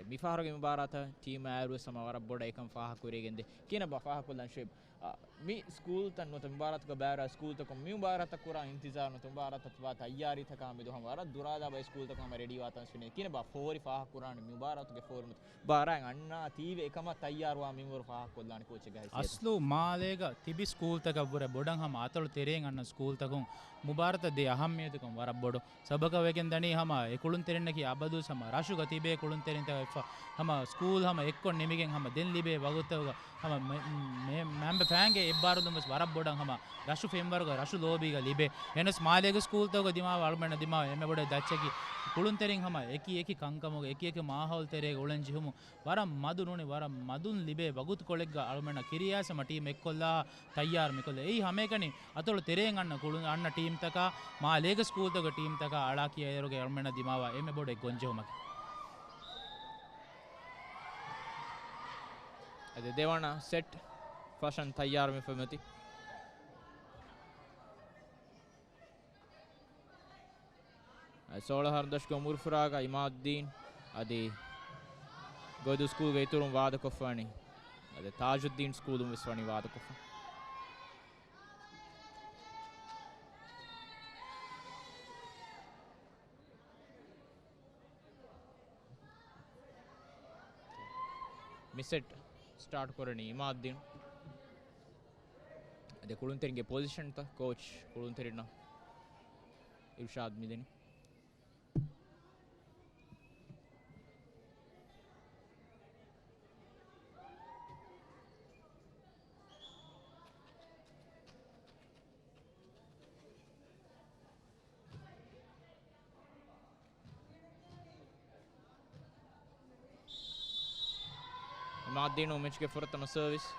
މިފަހަރުގެ މުބާރާތަށް ޓީމް އާއިރުވެސް ހަމަ ވަރަށް ބޮޑަށް އެކަން ފާހަގަކުރެވިގެންދޭ. ކިހިނެއްބާ ފާހަގަކޮށްލަން ޝުއޭބް؟ އާ، މި ސްކޫލްތައް ނުވަތަ މުބާރާތުގަ ބައިވެރިވާ ސްކޫލްތަކުން މި މުބާރާތަށް ކުރާ އިންތިޒާރު ނުވަތަ މުބާރާތަށް ވާ ތައްޔާރީތަކާ މެދު ހަމަ ވަރަށް ދުރާލާ ބައެއް ސްކޫލްތަކުން ހަމަ ރެޑީވާތަން ފެނޭ. ކިހިނެއްބާ ފޯރި ފާހަގަކުރާނެ މި މުބާރާތުގެ ފޯރި ނުވަތަ މުބާރާތް އަންނާތީވެ އެކަމަށް ތައްޔާރުވާ މިންވަރު ފާހަގަކޮށްލާނެ ކޯޗެއްގެ ހައިސިއްޔަތުން؟ އަސްލު މާލޭގަ ތިބި ސްކޫލްތަކަށްވުރެ ބޮޑަށް ހަމަ އަތޮޅު ތެރެއިން އަންނަ ސްކޫލްތަކުން މުބާރާތަށް ދޭ އަހައްމިޔަތުކަން ވަރަށް ބޮޑު. ސަބަބަކަށް ވެގެން ދަނީ ހަމަ އެ ކުޅުންތެރިންނަކީ އަބަދުވެސް ހަމަ ރަށުގަ ތިބޭ ކުޅުންތެރިންތަކެއް ފަ-، ހަމަ ސްކޫލް ހަމަ އެއްކޮށް ނިމިގެން ހަމަ ދެން ލިބޭ ވަގުތުތަކުގަ ހަމަ މެ-، މެ-، މެ-، މެމްބަ ފައިންގެ އެއްބާރުލުން ވެސް ވަރަށް ބޮޑަށް ހަމަ ރަށު ފެންވަރުގަ ރަށު ލޯބީގަ ލިބޭ. އެހެނަސް މާލޭގެ ސްކޫލްތަކުގަ ދިމާވާ އަޅުމެންނަށް ދިމާވާ އެންމެ ބޮޑެތި ދައްޗަކީ ކުޅުންތެރިން ހަމަ އެކި އެކި ކަންކަމުގަ އެކި އެކި މާހައުލު ތެރޭގަ އުޅެން ޖެހުމުން ވަރަށް މަދު ނޫނީ، ވަރަށް މަދުން ލިބޭ ވަގުތުކޮޅެއްގަ އަޅުމެންނަށް ކިރިޔާސް ހަމަ ޓީމް އެއްކޮށްލާ ތައްޔާރު މިކޮށްލާ. އެއީ ހަމައެކަނި އަތޮޅު ތެރޭން އަންނަ ކުޅުން އަންނަ ޓީމްތަކާ މާލޭގެ ސްކޫލްތަކުގެ ޓީމްތަކާ އަޅާ ކިޔައިރުގައި އަޅުމެންނަށް ދިމާވާ އެންމެ ބޮޑު އެއްގޮންޖެހުމަކީ. އަދި ދެވަނަ ސެޓް ފަށަން ތައްޔާރު މިފޮމެތި. އަދި ސޯޅަ އަހަރު ދަށުގެ އުމުރުފުރާގަ އިމާދުއްދީން އަދި ގޮއިދޫ ސްކޫލްގެ އިތުރުން ވާދަކޮށްފަ ވަނީ. އަދި ތާޖުއްދީން ސްކޫލުން ވެސް ވަނީ ވާދަކޮށްފަ. މި ސެޓް ސްޓާޓް ކުރަނީ އިމާދުއްދީން. އަދި ކުޅުންތެރިންގެ ޕޮޒިޝަންތައް ކޯޗް ކުޅުންތެރިންނަށް އިރުޝާދް މިދެނީ. އިމާދުއްދީނު މެޗްގެ ފުރަތަމަ ސަރވިސް.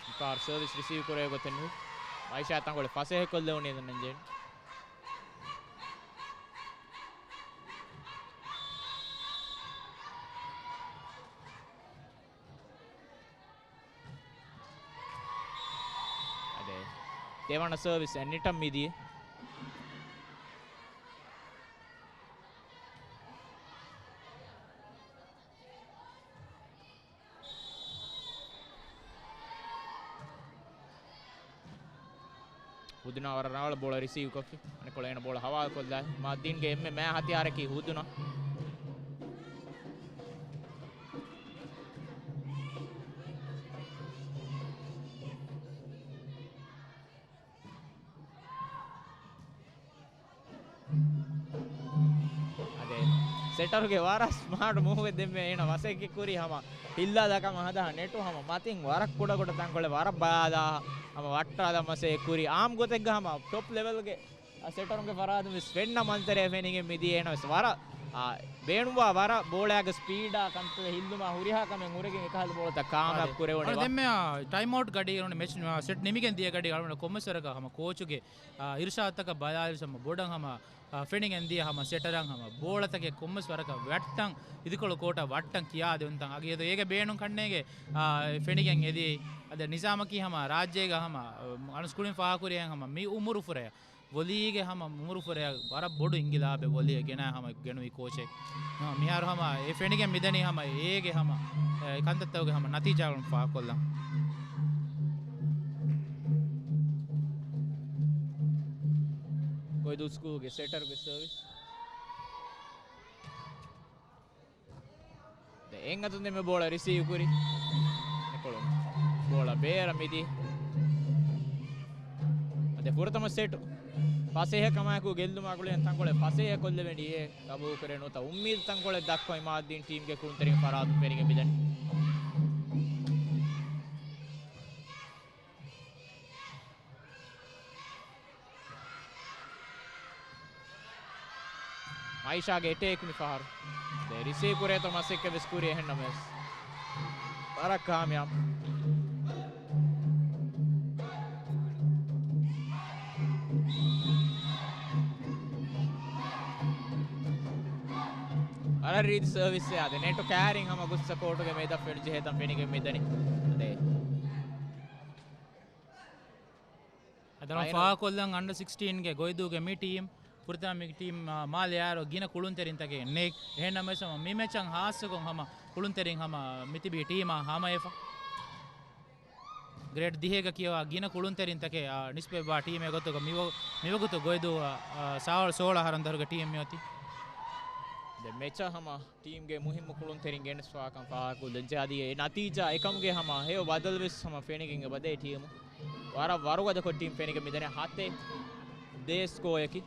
މިފަހަރު ސަރވިސް ރިސީވް ކުރޭ ގޮތެއް ނުވި. އައިޝާ ތަންކޮޅެއް ފަސޭހަކޮށްލެވުނީ ދަންނަންޖެހެނީ. އަދި ދެވަނަ ސަރވިސް އެއް ނެޓަށް މިދިޔަ. ހުދުނާ ވަރަށް ރަނގަޅަށް ބޯޅަ ރިސީވް ކޮށްފި. އަނެއްކޮޅަށް އޭނަ ބޯޅަ ހަވާލުކޮށްލާ. މާދީންގެ އެންމެ މާ ހަތިޔާރަކީ ހުދުނާ. އަދި ސެޓަރުގެ ވަރަށް ސްމާޓް މޫވެއް ދެންމެ އޭނަ މަސައްކަތް ކުރީ ހަމަ ހިއްލާލާ ކަމަށް ހަދާ ނެޓު ހަމަ މަތިން ވަރަށް ކުޑަކުޑަ ތަންކޮޅެއް ވަރަށް ބަލާލާ ހަމަ ވައްޓާލާ މަސައްކަތް ކުރީ. އާއްމު ގޮތެއްގަ ހަމަ ޓޮޕް ލެވެލްގެ ސެޓަރުންގެ ފަރާތުން ވެސް ފެންނަ މަންޒަރެއް ފެނިގެން މިދިޔަ އޭނަ ވެސް ވަރަށް އާ، ބޭނުންވާ ވަރަށް ބޯޅައިގެ ސްޕީޑާ ކަންތައް ހިއްލުމާ ހުރިހާ ކަމެއް ހުރެގެން އެކަހަލަ ބޯޅަތައް ކާމިޔާބު ކުރެވުނެވެ. ދެންމެ ޓައިމް އައުޓް ގަޑީގަ މެޗް ސެޓް ނިމިގެން ދިޔަ ގަޑީގަ ކޮންމެސް ވަރަކަށް ހަމަ ކޯޗުގެ، އާ، އިރުޝާދުތަކަށް ބަލާލި ހަމަ ބޮޑަށް ހަމަ، އާ، ފެނިގެން ދިޔަ ހަމަ ސެޓަރަށް ހަމަ ބޯޅަތަކެއް ކޮންމެސް ވަރަކަށް ވައްޓަން އިދިކޮޅު ކޯޓަށް ވައްޓަން ކިޔާދެވުންތަން އަގި އެދު އޭގެ ބޭނުން ކަންނޭގެ، އާ، ފެނިގެން އެދި އަދި ނިޒާމަކީ ހަމަ ރާއްޖޭގަ ހަމަ، އަންސް ކުޅިން ފާހަކުރިހެން ހަމަ މި އުމުރު ފުރެޔަ ވޮލީގެ ހަމަ އުމުރުފުރެއަށް ވަރަށް ބޮޑު އިންގިލާބެއް ވޮލީއަށް ގެނައި ހަމަ ގެނުވި ކޯޗެއް. މިހާރު ހަމަ އެ ފެނިގެން މިދަނީ ހަމަ އޭގެ ހަމަ، އެ، ކަންތައްތަކުގެ ހަމަ ނަތީޖާގަނޑު ފާހަގަކޮށްލަން. ގޮއިދޫ ސްކޫލްގެ ސެޓަރުގެ ސަރވިސް. ދެ އެއް އަތުން ދެމެ ބޯޅަ ރިސީވް ކުރި. އެކޮޅު ބޯޅަ ބޭރަށް މިދި. އަދެ ފުރަތަމަ ސެޓް ފަސޭހަ ކަމާއެކު ގެއްލުމާ ގުޅިގެން ތަންކޮޅެއް ފަސޭހަ ކޮށްލެވެނީ އޭ ގަބޫލުކުރޭ ނުވަތަ އުއްމީދު ތަންކޮޅެއް ދައްކަވަން އިމާދުއްދީން ޓީމްގެ ކުޅުންތެރިން ފަރާތުން ފެނިގެން މިދަނީ. މައިޝާގެ އެޓޭކް މި ފަހަރު. ދެ ރިސީވް ކުރޭތޯ މަސައްކަތް ވެސް ކުރި އެހެންނަމަވެސް. ވަރަށް ކާމިޔާބު. ވަރަށް ރީތި ސަރވިސްއެއް އާދެ. ނެޓު ކާރިން ހަމަ ގުއްސަ ކޯޓުގެ މެދަށް ފެނު ޖެހޭތަން ފެނިގެން މިދަނީ. އަދެ. އަދަ ފާހަގަކޮށްލަން އަންޑަ ސިކްސްޓީންގެ ގޮއިދޫގެ މި ޓީމް ފުރަތަމަ ޓީމް، އާ، މާލެ އާރޯ ގިނަ ކުޅުންތެރިންތަކެއް ނެތް. އެހެންނަމަވެސް ހަމަ މި މެޗަށް ހާއްސަކޮށް ހަމަ ކުޅުންތެރިން ހަމަ މިތިބީ ޓީމާ ހަމައެފަ. ގްރޭޑް ދިހައިގަ ކިޔަވާ ގިނަ ކުޅުންތެރިންތަކެއް، އާ، ނިސްބަތްވާ ޓީމެއް ގޮތުގަ މިވަ-، މިވަގުތު ގޮއިދޫ، އާ، ސާޅަ-، ސޯޅަ އަހަރުން ދަށުގެ ޓީމް މިއޮތީ. ދެ މެޗަށް ހަމަ ޓީމްގެ މުހިއްމު ކުޅުންތެރިން ގެނެސްފާކަން ފާހަގަކޮށްލަންޖެހޭ. އަދި އެ ނަތީޖާ އެކަމުގެ ހަމަ ހެޔޮ ބަދަލުވެސް ހަމަ ފެނިގެން އެބަދޭ ޓީމު. ވަރަށް ވަރުގަދަކޮށް ޓީމް ފެނިގެން މިދަނީ ހަތެއް ދޭ ސްކޯއަކީ.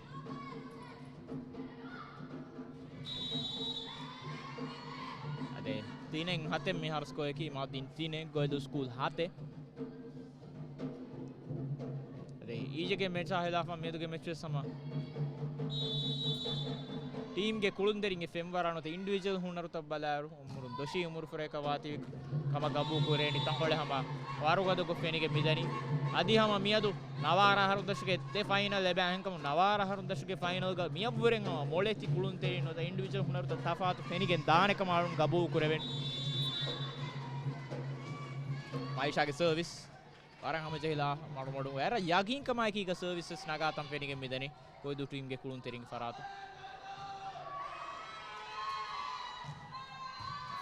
އަދެ ތިނެއް ހަތެއް މިހާރު ސްކޯއަކީ މާދީން ތިނެއް ގޮއިދޫ ސްކޫލް ހަތެއް. އަދެ އީޖެގެ މެޗާ ހިލާފަށް މިއަދުގެ މެޗްވެސް ހަމަ ޓީމްގެ ކުޅުންތެރިންގެ ފެންވަރާ ނުވަތަ އިންޑިވިޖުއަލް ހުނަރުތައް ބަލާއިރު، އުމުރުން ދޮށީ އުމުރު ފުރޭކަށް ވާތީ ކަމަށް ގަބޫލު ކުރޭނީ ތަންކޮޅެއް ހަމަ ވަރުގަދަކޮށް ފެނިގެން މިދަނީ. އަދި ހަމަ މިއަދު ނަވާރަ އަހަރު ދަށުގެ ދެ ފައިނަލް އެބަ އެހެންކަމުން ނަވާރަ އަހަރު ދަށުގެ ފައިނަލްގަ މިއަށްވުރެން ހަމަ މޮޅެތި ކުޅުންތެރިން ނުވަތަ އިންޑިވިޖުއަލް ހުނަރުތައް ތަފާތު ފެނިގެން ދާނެ ކަމަށް އަޅުން ގަބޫލު ކުރެވެން. މައިޝާގެ ސަރވިސް. ވަރަށް ހަމަޖެހިލާ މަޑުމަޑުން ވަރަށް ޔަގީންކަމާއެކީގަ ސަރވިސް ވެސް ނަގާތަން ފެނިގެން މިދަނީ ގޮއިދޫ ޓީމްގެ ކުޅުންތެރިންގެ ފަރާތުން.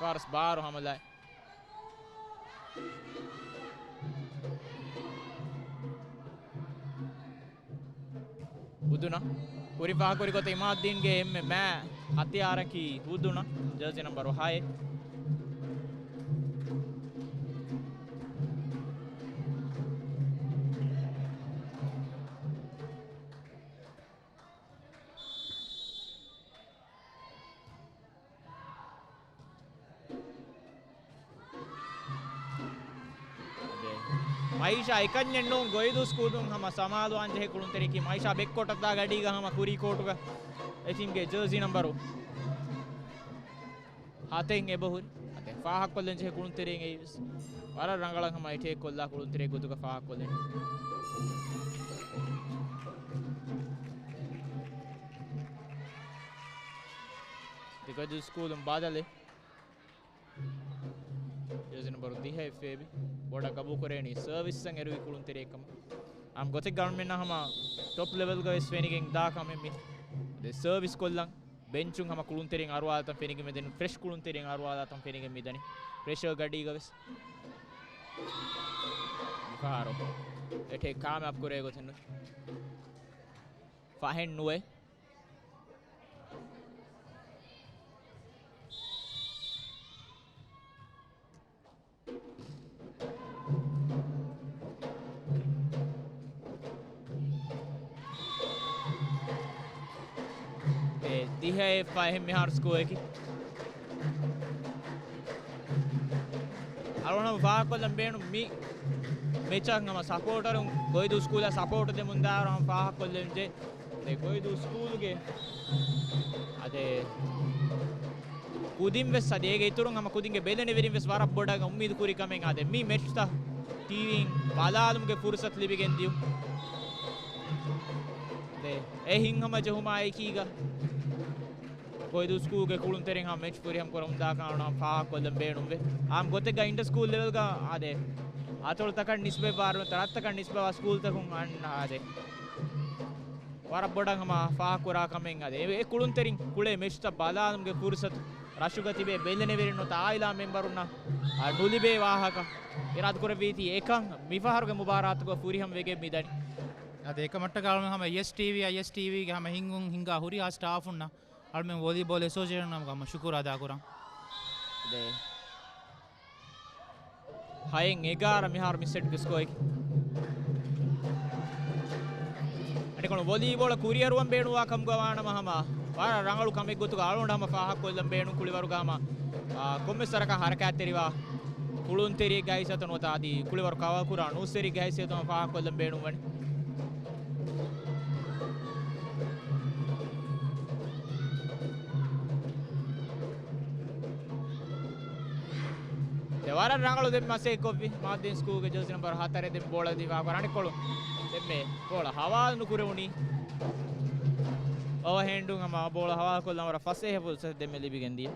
ފާރިސް ބާރު ހަމަލާ. ހުދުނަ. ކުރިން ފާހަގަކުރި ގޮތަށް އިމާދުއްދީންގެ އެންމެ މާ ހަތިޔާރަކީ ހުދުނަ، ޖާޒީ ނަންބަރު ހައެއް. މައިޝާ އެކަންޏެއް ނޫން، ގޮއިދޫ ސްކޫލުން ހަމަ ސަމާލުވާން ޖެހޭ ކުޅުންތެރިޔަކީ މައިޝާ ބެއްކޮޓަށްދާ ގަޑީގަ ހަމަ ކުރީ ކޯޓުގަ އެ ޓީމްގެ ޖާޒީ ނަންބަރު ހަތެއް އެބަހުރި. އަދި ފާހަގަކޮށްލަން ޖެހޭ ކުޅުންތެރިން އެއީވެސް ވަރަށް ރަނގަޅަށް ހަމަ އެޓޭކް ކޮށްލާ ކުޅުންތެރި ގޮތުގަ ފާހަގަކޮށްލަން. ގޮއިދޫ ސްކޫލުން ބަދަލެއް. ޖާޒީ ނަންބަރު ދިހަ އެފް އޭ ބީ ބޯޑަށް ގަބޫލުކުރެވެނީ ސަރވިސްއަށް އެރުވި ކުޅުންތެރިއެއް ކަމަށް. އާންމު ގޮތެއްގަ އަޅުމެންނަށް ހަމަ ޓޮޕް ލެވެލްގަ ވެސް ފެނިގެން ދާ ކަމެއް މި. އަދި ސަރވިސް ކޮށްލަން ބެންޗުން ހަމަ ކުޅުންތެރިން އަރުވާލާތަން ފެނިގެން މިދަނީ، ފްރެޝް ކުޅުންތެރިން އަރުވާލާތަން ފެނިގެން މިދަނީ ޕްރެޝަރ ގަޑީގަ ވެސް. މިފަހަރު އެޓޭކް ކާމިޔާބު ކުރޭ ގޮތެއް ނު. ފަހެއް ނުވޭ. އެ ދިހައެއް ފަހެއް މިހާރު ސްކޯއަކީ. އަޅުގަނޑު ފާހަގަކޮށްލަން ބޭނުން މި މެޗަށް ހަމަ ސަޕޯޓަރުން ގޮއިދޫ ސްކޫލަށް ސަޕޯޓް ދެމުންދާއިރު ހަމަ ފާހަގަކޮށްލެވުންޖެ. ގޮއިދޫ ސްކޫލުގެ އާދެ، ކުދިން ވެސް އާދެ، އޭގެ އިތުރުން ހަމަ ކުދިންގެ ބެލެނިވެރިން ވެސް ވަރަށް ބޮޑަށް އުއްމީދު ކުރި ކަމެއް އާދެ، މި މެޗްތައް ޓީވީން ބަލާލުމުގެ ފުރުސަތު ލިބިގެން ދިޔުން. އާދެ، އެ ހިތްހަމަޖެހުމާ އެކީގަ ގޮއިދޫ ސްކޫލްގެ ކުޅުންތެރިން ހަމަ މެޗް ފުރިހަމަ ކުރަމުންދާކަން އަޅުގަނޑު ފާހަގަކޮށްލަން ބޭނުންވޭ. އާންމު ގޮތެއްގަ އިންޓަ ސްކޫލް ލެވެލްގަ އާދެ، އަތޮޅުތަކަށް ނިސްބަތްވާ އަރުނަތަ ރަށްތަކަށް ނިސްބަތްވާ ސްކޫލްތަކުން އަންނަ އާދެ، ވަރަށް ބޮޑަށް ހަމަ ފާހަގަކުރާ ކަމެއް އާދެ، އެ ކުޅުންތެރިން ކުޅޭ މެޗްތައް ބަލާލުމުގެ ފުރުސަތު ރަށުގަ ތިބޭ ބެލެނިވެރިން ނުވަތަ އާއިލާ މެމްބަރުންނަށް ނުލިބޭ ވާހަކަ އިރާދަކުރެއްވީތީ، އެކަން މިފަހަރުގެ މުބާރާތުގަ ފުރިހަމަ ވެގެން މިދަނީ. އަދި އެކަމަށްޓަކާ އަޅުގަނޑު ހަމަ އައިއެސްޓީވީ، އައިއެސްޓީވީގެ ހަމަ ހިންގުން ހިންގާ ހުރިހާ ސްޓާފުންނަށް އަޅުމެން ވޮލީބޯލް އެސޯސިއޭޝަން ނަމުގަ ހަމަ ޝުކުރު އަދާ ކުރަން. ދެ. ހައެއް އެގާރަ މިހާރު މި ސެޓްގެ ސްކޯއަކީ. އަނެކަނު ވޮލީބޯޅަ ކުރިއަރުވަން ބޭނުންވާ ކަމުގަ ވާނަމަ ހަމަ ވަރަށް ރަނގަޅު ކަމެއް ގޮތުގަ އަޅުގަނޑު ހަމަ ފާހަގަކޮށްލަން ބޭނުން ކުޅިވަރުގަ ހަމަ، އާ، ކޮންމެސް ވަރަކަށް ހަރަކާތްތެރިވާ ކުޅުންތެރިއެއްގެ ހައިސިއްޔަތުން ނުވަތަ އަދި ކުޅިވަރު ކަވަރުކުރާ ނޫސްވެރިއެއްގެ ހައިސިއްޔަތުން ހަމަ ފާހަގަކޮށްލަން ބޭނުންވަނީ. ދެ ވަރަށް ރަނގަޅު ދެން މަސައްކަތްކޮށްފި މާދީން ސްކޫލްގެ ޖާސި ނަމްބަރު ހަތަރެއް ދެން ބޯޅަ ދީފަ ކުރާނެ ކޮޅު. ދެންމެ ބޯޅަ ހަވާލު ނުކުރެވުނީ. އޯވަހޭންޑުން ހަމަ ބޯޅަ ހަވާލުކޮށްލަން ވަރަށް ފަސޭހަ ފުރުސަތެއް ދެންމެ ލިބިގެން ދިޔަ.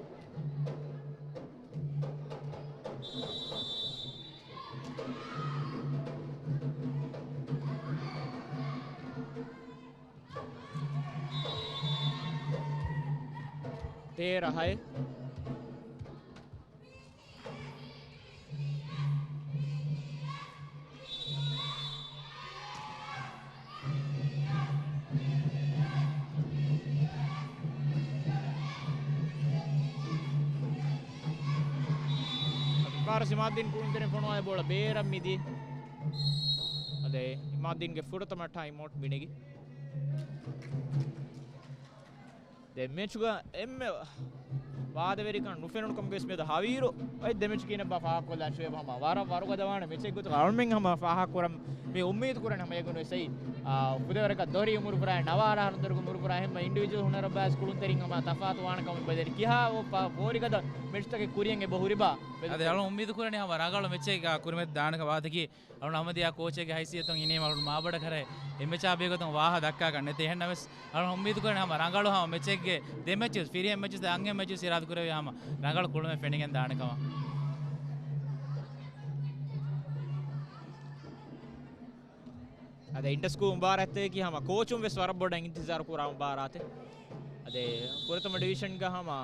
ތޭރަ ހައެއް. ފާރިސް އިމާދީން ކުޅުންތެރިން ފޮނުވާލި ބޯޅަ ބޭރަށް މިދި. އަދި އިމާދީންގެ ފުރަތަމަ ޓައިމް އައުޓް މިނެގި. ދެ މެޗުގަ އެންމެ ވާދަވެރިކަން ނުފެނުނު ކަމުގެ ވެސް މިއަދު ހަވީރު އޮތް ދެ މެޗު ކިހިނެއްބާ ފާހަގަކޮށްލާން ޝުއޭބް ހަމަ ވަރަށް ވަރުގަދަވާނެ މެޗެއް ގޮތުގަ އަޅުމެން ހަމަ ފާހަގަކުރަން މި އުއްމީދު ކުރަން ހަމަ އެގޮނޑު ވެސް އެއީ، އާ، ފުދޭވަރަކަށް ދޮރި އުމުރު ފުރާ ނަވާރަ އަހަރު ދޮރުގެ އުމުރު ފުރާ ހެންމަ އިންޑިވިޖުއަލް ހުނަރަށް ބާސް ކުޅުންތެރިން ހަމަ ތަފާތު ވާނެ ކަމަށް ބެލެނީ. ކިހާ ފޯރިގަދަ މެޗުތަކެއް ކުރިޔަށް އެބަ ހުރިބާ؟ އަދި އަޅު އުއްމީދު ކުރަނީ ހަމަ ރަނގަޅު މެޗެއް ކުރިމަތި ދާނެ ވާތަކީ. އަޅުން ހަމަ ދިޔަ ކޯޗެއްގެ ހައިސިއްޔަތުން އިނީމަ އަޅުން މާބޮޑަށް ކަރައި އެ މެޗާ ބޭގޮތުން ވާހަ ދައްކާކަށް ނެތޭ. އެހެންނަމަވެސް އަޅުން އުއްމީދު ކުރަނީ ހަމަ ރަނގަޅު ހަމަ މެޗެއްގެ ދެ މެޗު، ފިރިހެން މެޗު އަންހެން މެޗު އިރާދަ ކުރެވި ހަމަ ރަނގަޅު ކުޅުމެއް ފެނިގެން ދާނެ ކަމަށް. އަދި އިންޓަ ސްކޫލް މުބާރާތަކީ ހަމަ ކޯޗުން ވެސް ވަރަށް ބޮޑަށް އިންތިޒާރު ކުރާ މުބާރާތެއް. އަދި ފުރަތަމަ ޑިވިޝަންގަ ހަމަ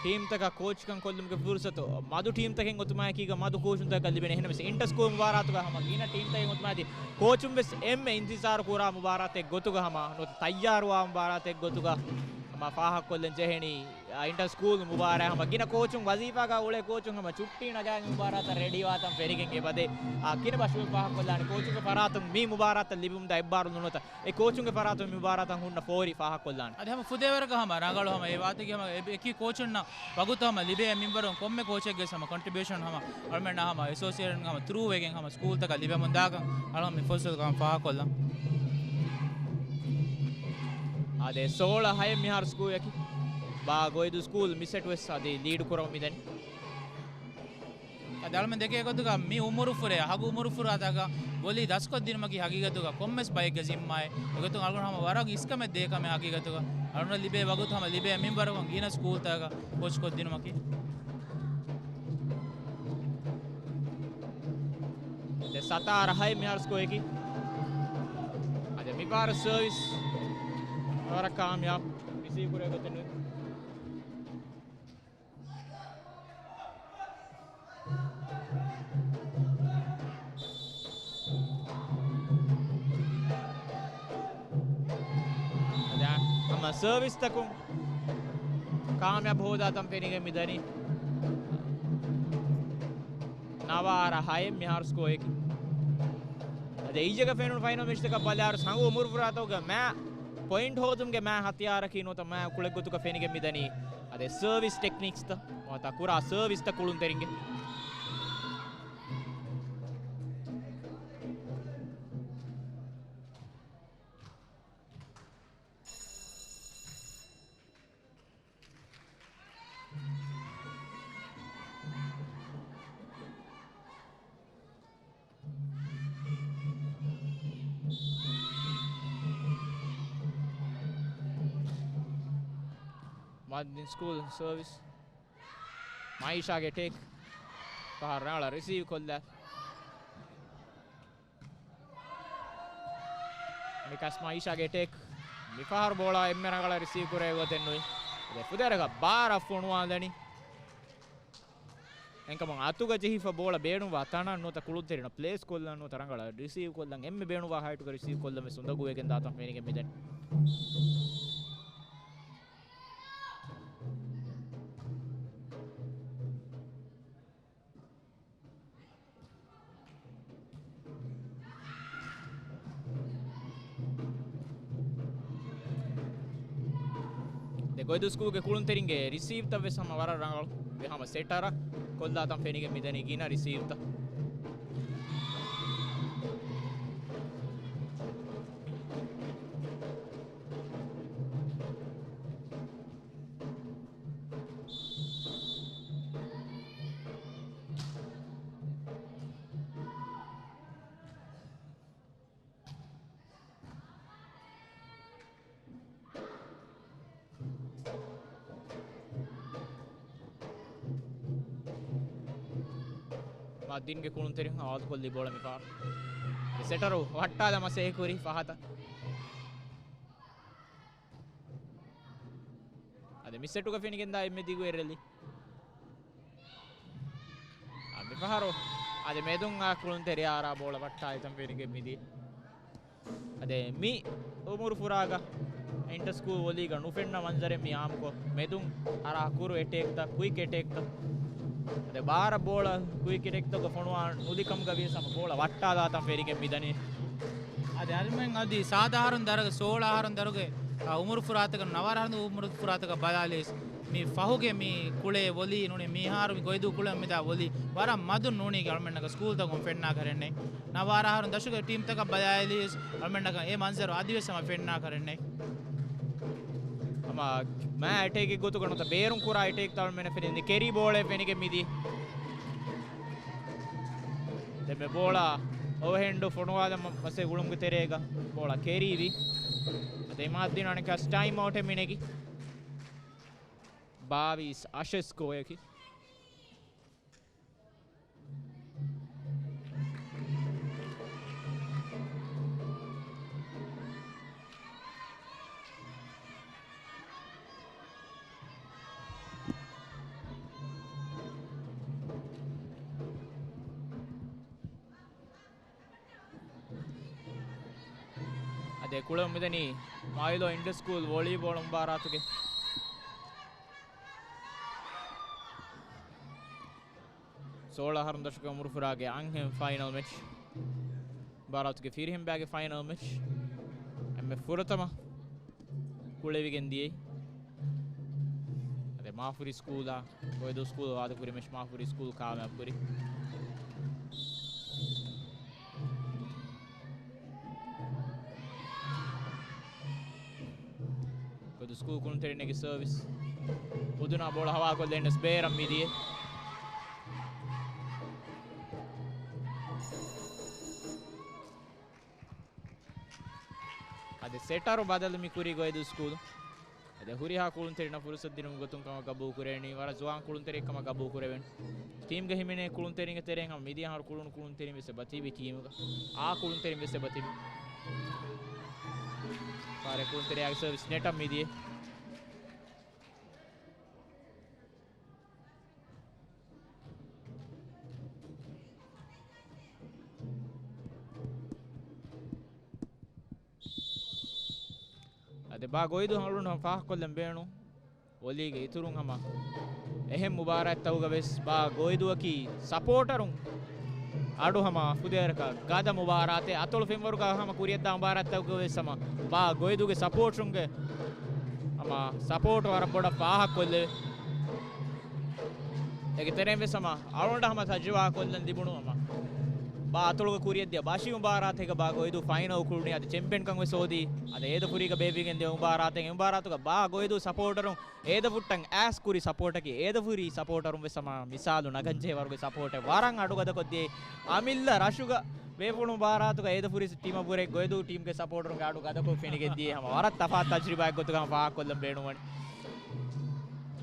ޓީމްތަކަށް ކޯޗްކަން ކޮށްލުމުގެ ފުރުސަތު މަދު ޓީމްތަކެއް އޮތުމާއެކީގަ މަދު ކޯޗުންތަކަށް ލިބޭނެ. އެހެންނަމަވެސް އިންޓަ ސްކޫލް މުބާރާތުގަ ހަމަ ގިނަ ޓީމްތަކެއް އޮތުމާއެކީ ކޯޗުން ވެސް އެންމެ އިންތިޒާރު ކުރާ މުބާރާތެއް ގޮތުގަ ހަމަ ނުވަތަ ތައްޔާރުވާ މުބާރާތެއް ގޮތުގަ ހަމަ ފާހަގަކޮށްލަން ޖެހެނީ. އާ، އިންޓަ ސްކޫލް މުބާރާތް ހަމަ ގިނަ ކޯޗުން ވަޒީފާގަ އުޅޭ ކޯޗުން ހަމަ ޗުއްޓީ ނަގާގެން މުބާރާތަށް ރެޑީވާތަން ފެނިގެން އެބަދޭ. އާ، ކިނަ ބަޝް ފާހަގަކޮށްލާނެ ކޯޗުންގެ ފަރާތުން މި މުބާރާތަށް ލިބުމުންދާ އެއްބާރުލުން ނުވަތަ އެ ކޯޗުންގެ ފަރާތުން މި މުބާރާތަށް ހުންނަ ފޯރި ފާހަގަކޮށްލާނެ. އަދި ހަމަ ފުދޭވަރަކަށް ހަމަ ރަނގަޅު ހަމަ އެ ވާތަކީ ހަމަ އެ އެކި ކޯޗުންނަށް ވަގުތު ހަމަ ލިބޭ މިންވަރުން ކޮންމެ ކޯޗެއްގެ ހަމަ ކޮންޓްރިބިއުޝަން ހަމަ އަޅުމެންނަށް ހަމަ އެސޯސިއޭޝަން ހަމަ ތްރޫ ވެގެން ހަމަ ސްކޫލްތަކަށް ލިބެމުންދާކަން އަޅުގަނޑު މި ފުރުސަތުގަ ހަމަ ފާހަގަކޮށްލަން. އާދެ، ސޯޅަ ހައެއް މިހާރު ސްކޯއަކީ. ބާ ގޮއިދޫ ސްކޫލް މި ސެޓް ވެސް އަދި ލީޑު ކުރަމުން މިދަނީ. އަދި އަޅުމެން ދެކޭ ގޮތުގަ މި އުމުރުފުރޭ އަހަގު އުމުރުފުރާތަކަށް ވޮލީ ދަސްކޮށްދިނުމަކީ ހަގީގަތުގަ ކޮންމެސް ބައެއްގެ ޒިންމާއެއް. އެގޮތުން އަޅުގަނޑު ހަމަ ވަރަށް އިސްކަމެއް ދޭ ކަމެއް ހަގީގަތުގަ. އަޅުގަނޑަށް ލިބޭ ވަގުތު ހަމަ ލިބޭ މިންވަރަކުން ގިނަ ސްކޫލްތަކަށް ކޯޗްކޮށްދިނުމަކީ. ދެ ސަތާރަ ހައެއް މިހާރު ސްކޯއަކީ. އަދި މިފަހަރު ސަރވިސް ވަރަށް ކާމިޔާބު ރިސީވް ކުރޭ ގޮތެއް ނުވޭ. އަދި ހަމަ ސަރވިސްތަކުން ކާމިޔާބު ހޯދާތަން ފެނިގެން މިދަނީ. ނަވާރަ ހައެއް މިހާރު ސްކޯއަކީ. އަދި އިއްޔެގަ ފެނުނު ފައިނަލް މެޗްތަކަށް ބަލާއިރު ހަގު އުމުރުފުރާތަކުގެ މާ ޕޮއިންޓް ހޯދުމުގެ މާ ހަތިޔާރަކީ ނުވަތަ މާ ކުޅެއްގޮތުގަ ފެނިގެން މިދަނީ. އަދި ސަރވިސް ޓެކްނިކްސްތައް ނުވަތަ ކުރާ ސަރވިސްތައް ކުޅުންތެރިންގެ. އަދި ސްކޫލް ސަރވިސް. މައިޝާގެ ޓޭކް. ފަހަރު ރަނގަޅަށް ރިސީވް ކޮށްލާ. މިކަސް މައިޝާގެ ޓޭކް. މިފަހަރު ބޯޅަ އެންމެ ރަނގަޅަށް ރިސީވް ކުރެވޭ ގޮތެއް ނުވި. އަދި ފުދޭވަރަކަށް ބާރަށް ފޮނުވާލަނީ. އެންކަމުން އަތުގަ ޖެހިފަ ބޯޅަ ބޭނުންވާ ތަނަށް ނުވަތަ ކުޅުންތެރިންނަށް ޕްލޭސް ކޮށްލަން ނުވަތަ ރަނގަޅަށް ރިސީވް ކޮށްލަން އެންމެ ބޭނުންވާ ހައިޓުގަ ރިސީވް ކޮށްލަން ވެސް އުނދަގޫވެގެން ދާތަން ފެނިގެން މިދަނީ. ދެ ގޮއިދޫ ސްކޫލްގެ ކުޅުންތެރިންގެ ރިސީވްތައް ވެސް ހަމަ ވަރަށް ރަނގަޅު. އެ ހަމަ ސެޓަރ ކޮށްލާތަން ފެނިގެން މިދަނީ ގިނަ ރިސީވްތައް. މާދީންގެ ކުޅުންތެރިން ހަވާލުކޮށްލީ ބޯޅަ މިފަހަރު. ސެޓަރު ވައްޓާލަ މަސޭހަކުރި ފަހަތަށް. އަދި މި ސެޓުގަ ފެނިގެންދާ އެންމެ ދިގު އެއް ރެލީ. އާ، މިފަހަރު އަދި މެދުން އާ ކުޅުންތެރި އާރާ ބޯޅަ ވައްޓާލިތަން ފެނިގެން މިދިޔަ. އަދި މި އުމުރު ފުރާގަ އިންޓަ ސްކޫލް ވޮލީގަ ނުފެންނަ މަންޒަރެއް މި އާއްމުކޮށް، މެދުން އަރާ ކުރު އެޓޭކްތައް، ކުއިކް އެޓޭކްތައް. އަދި ބާރަށް ބޯޅަ ކުއިކް އެޓޭކްތަކަށް ފޮނުވާ ނުލިކަމުގަ ވިޔަސް ހަމަ ބޯޅަ ވައްޓާލާތަން ފެނިގެން މިދަނީ. އަދި އަޅުމެން އަދި ސާދަ އަހަރުން ދަރުގެ، ސޯޅަ އަހަރުން ދަރުގެ، އަ، އުމުރު ފުރާތަކަށް، ނަވާރަ އަހަރުން އުމުރު ފުރާތަކަށް ބަލާލިޔަސް، މި ފަހުގެ މި ކުޅޭ ވޮލީ ނޫނީ، މިހާރު މި ގޮއިދޫ ކުޅެ މިދާ ވޮލީ ވަރަށް މަދުން ނޫނީ އަޅުމެންނަކަށް ސްކޫލްތަކުން ފެންނާ ކަރެއް ނެތް. ނަވާރަ އަހަރުން ދަށުގެ ޓީމްތަކަށް ބަލާލިޔަސް، އަޅުމެންނަކަށް އެ މަންޒަރު އަދިވެސް ހަމަ ފެންނާ ކަރެއް ނެތް. ހަމަ މާ އެޓޭކެއް ގޮތުގަ ނުވަތަ ބޭރުން ކުރާ އެޓޭކްތައް އަޅުމެންނަށް ފެނިގެން މިދި. ކެރީ ބޯޅައެއް ފެނިގެން މިދި. ދެން މި ބޯޅަ އޯވަހެންޑު ފޮނުވާލަން މަ-، މަސޭ ގުޅުމުގެ ތެރޭގަ ބޯޅަ ކެރީވި. އަދި އިމާދުއްދީން އަނެއްކާސް ޓައިމް އައުޓެއް މިނެގި. ބާވީސް އަށެއް ސްކޯއަކީ. އަދި ކުޅެވުން މިދަނީ މާއިލޯ އިންޓަ ސްކޫލް ވޮލީބޯޅަ މުބާރާތުގެ. ސޯޅަ އަހަރުން ދަށުގެ އުމުރުފުރާގެ އަންހެން ފައިނަލް މެޗް. މުބާރާތުގެ ފިރިހެން ބައިގެ ފައިނަލް މެޗް. އެންމެ ފުރަތަމަ ކުޅެވިގެން ދިޔައީ. އަދި މާފުރި ސްކޫލާ، ގޮއިދޫ ސްކޫލް ވާދަކުރި މެޗް މާފުރި ސްކޫލް ކާމިޔާބު ކުރި. ގޮއިދޫ ސްކޫލް ކުޅުންތެރިންނެއްގެ ސަރވިސް. ހުދުނާ ބޯޅަ ހަވާކޮށްލަން ވެސް ބޭރަށް މިދިޔަ. އަދި ސެޓަރު ބަދަލު މި ކުރީ ގޮއިދޫ ސްކޫލު. އަދި ހުރިހާ ކުޅުންތެރިންނަށް ފުރުސަތު ދިނުމުގެ ގޮތުން ކަމަށް ގަބޫލު ކުރެވެނީ. ވަރަށް ޒުވާން ކުޅުންތެރިއެއް ކަމަށް ގަބޫލު ކުރެވެން. ޓީމްގަ ހިމެނޭ ކުޅުންތެރިންގެ ތެރެއިން ހަމަ މިދިޔަ އަހަރު ކުޅުނު ކުޅުންތެރިން ވެސް އެބަތިބި ޓީމުގަ. އާ ކުޅުންތެރިން ވެސް އެބަތިބި. ފާރެ ކުޅުންތެރިޔާގެ ސަރވިސް ނެޓަށް މިދިޔަ. އަދި ބާ ގޮއިދޫ ހަމަ ފާހަގަކޮށްލަން ބޭނުން. ވޮލީގެ އިތުރުން ހަމަ އެހެން މުބާރާތްތަކުގަ ވެސް ބާ ގޮއިދޫއަކީ ސަޕޯޓަރުން އަޑު ހަމަ ފުދޭވަރަކަށް ގަދަ މުބާރާތެއް. އަތޮޅު ފެންވަރުގަ ހަމަ ކުރިއަށްދާ މުބާރާތްތަކުގަ ވެސް ހަމަ ބާ ގޮއިދޫގެ ސަޕޯޓްރުންގެ ހަމަ ސަޕޯޓް ވަރަށް ބޮޑަށް ފާހަގަކޮށްލެވޭ. އޭގެ ތެރެއިން ވެސް ހަމަ އަޅުގަނޑަށް ހަމަ ތަޖުރިބާ ކޮށްލަން ލިބުނު ހަމަ ބާ އަތޮޅުގަ ކުރިއަށްދިޔަ ބަށި މުބާރާތެއްގަ ބާ ގޮއިދޫ ފައިނަލް ކުޅުނީ. އަދި ޗެމްޕިއަންކަން ވެސް ހޯދީ. އަދި އޭދަފުރީގަ ބޭއްވިގެން ދިޔަ މުބާރާތެއް. އެ މުބާރާތުގަ ބާ ގޮއިދޫ ސަޕޯޓަރުން އޭދަފުށްޓަށް އައިސް ކުރި ސަޕޯޓަކީ އޭދަފުރި ސަޕޯޓަރުން ވެސް ހަމަ މިސާލު ނަގަންޖެހޭ ވަރުގެ ސަޕޯޓެއް. ވަރަށް އަޑު ގަދަކޮށްދިޔަ އަމިއްލަ ރަށުގަ ބޭފުޅު މުބާރާތުގަ އޭދަފުރި ޓީމަށްވުރެ ގޮއިދޫ ޓީމްގެ ސަޕޯޓަރުންގެ އަޑު ގަދަކޮށް ފެނިގެން ދިޔަ ހަމަ ވަރަށް ތަފާތު ތަޖުރިބާއެއް ގޮތުގަ ހަމަ ފާހަގަކޮށްލަން ބޭނުންވަނީ.